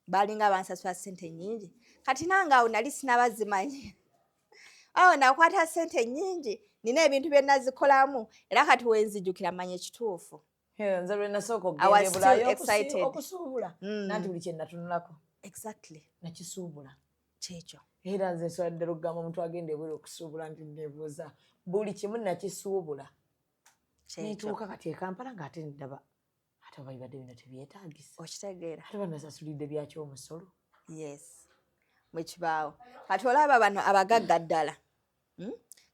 balinga bansasula ssente nnyingi. Kati nange awo nali sinabazimanyi, awo nakwata ssente nnyingi, nina ebintu bye nazikolamu, era kati wenzijukira manya ekituufu. Nze lwe nasooka okugenda ebulayo okusuubula, nanti buli kye natunulako nakisuubula. Kyekyo. Era nze nsobola ddala okugamba omuntu agenda ebweru okusuubula nti nebuuza, buli kimu nakisuubula, netuuka kati ekampala ngaate ndaba ate oba bibadde bino tebyetaagisa. Okitegeera? Ate banasasulidde byaki omusolo? Yes, mwekibaawo. Kati olaba bano abagagga ddala,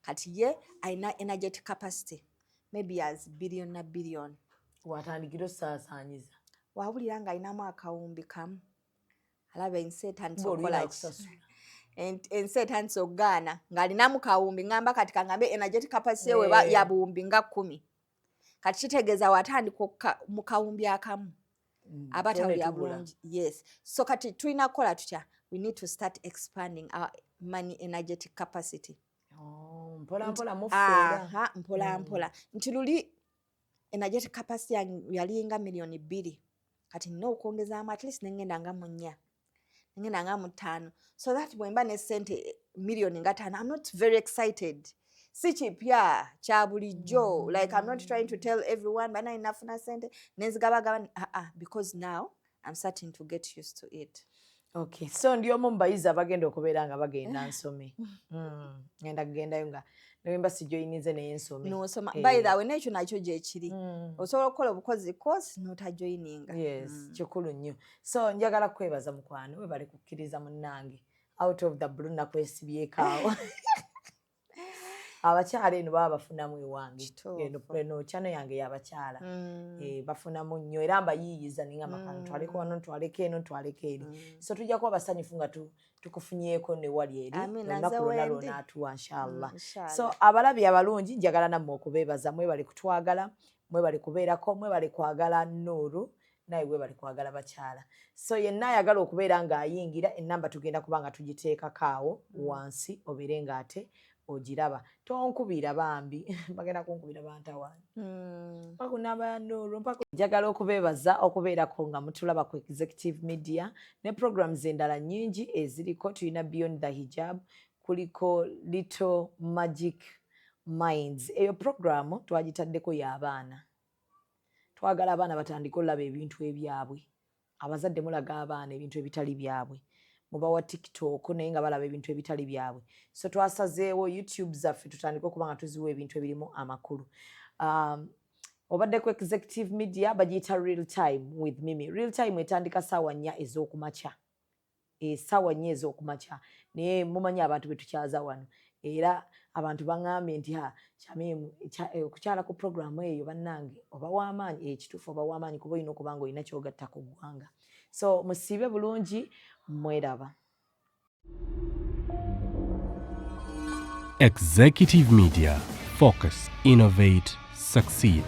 Kati ye alina energetic capacity maybe as billion na billion. Watandikira osaasaanyiza. Wawulira ng'alinamu akawumbi kamu, alaba ensi etandise okukola, ensi etandise okugaana ng'alinamu kawumbi. Ngamba kati kaŋŋambe energetic capacity weba ya buwumbi nga 10. Kati kitegeeza watandika mu kawumbi akamu, aba tawulira bulungi. Yes, so kati tulina kukola tutya? We need to start expanding our money energetic capacity. Oh, mpola mpola mufeera. Mpola mpola, nti luli energetic capacity yalinga miliyoni 2, kati nina okwongezaamu at least nengenda nga mu 4, nengenda nga mu 5, so that bwemba ne sente miliyoni nga 5, I'm not very excited, si kipya kya bulijjo. Like, I'm not trying to tell everyone bana nafuna sente nenzigabagaba, because now I'm starting to get used to it. Okay, so ndi omu mubayizi abagenda okubeera nga bagenda nsome. Ngenda kugendayo nga newemba sijoyinize naye nsome. Nosoma. By the way, nekyo nakyo gyekiri, osobola okukola obukozi course notajoyininga. Yes, kikulu nnyo. So njagala kwebaza mukwano, webale kukkiriza munnange, out of the blue nakwesibyeko awo. Abakyala eno baba bafunamu ewange, eno channel yange y'abakyala, bafunamu nnyo era mbayiiyiza ningamba kano ntwaleko wano, ntwaleko eno, ntwaleko eri. So tujja kuba basanyufu nga tukufunyeeko newali eri olunaku lwonna lwonaatuwa inshallah. So abalabi abalungi, njagala nammwe okubeebaza, mwebale kutwagala, mwebale kubeerako, mwebale kwagala Nuuru, naye webale kwagala bakyala. So yenna ayagala okubeera ng'ayingira, enamba tugenda kuba nga tugiteekako awo wansi, obeere ng'ate ogiraba. Tonkubira bambi, bagenda kunkubira bantawaani mpaka namba ya Nuuru. Mpaka njagala okubeebaza okubeerako nga mutulaba ku Executive Media ne programs endala nnyingi eziriko. Tulina Beyond the Hijab, kuliko Little Magic Minds. Eyo programu twagitaddeko y'abaana, twagala abaana batandike olaba ebintu ebyabwe. Abazadde mulaga abaana ebintu ebitali byabwe, mubawa TikTok naye nga balaba ebintu ebitali byabwe. So twasazeewo YouTube zaffe tutandike okuba nga tuziwa ebintu ebirimu amakulu. Obadde ku Executive Media, bagiyita Real Time with Mimi. Real Time etandika saawa 4 ez'okumakya, essaawa 4 ez'okumakya, naye mumanyi abantu betukyaza wano, era abantu baŋŋambye nti ha Shamimu, okukyala ku programu eyo bannange oba w'amaanyi. Ekituufu oba w'amaanyi, kuba olina okuba nga olina kyogatta ku ggwanga. So musiibe bulungi, mweraba. Executive Media. Focus, innovate, succeed.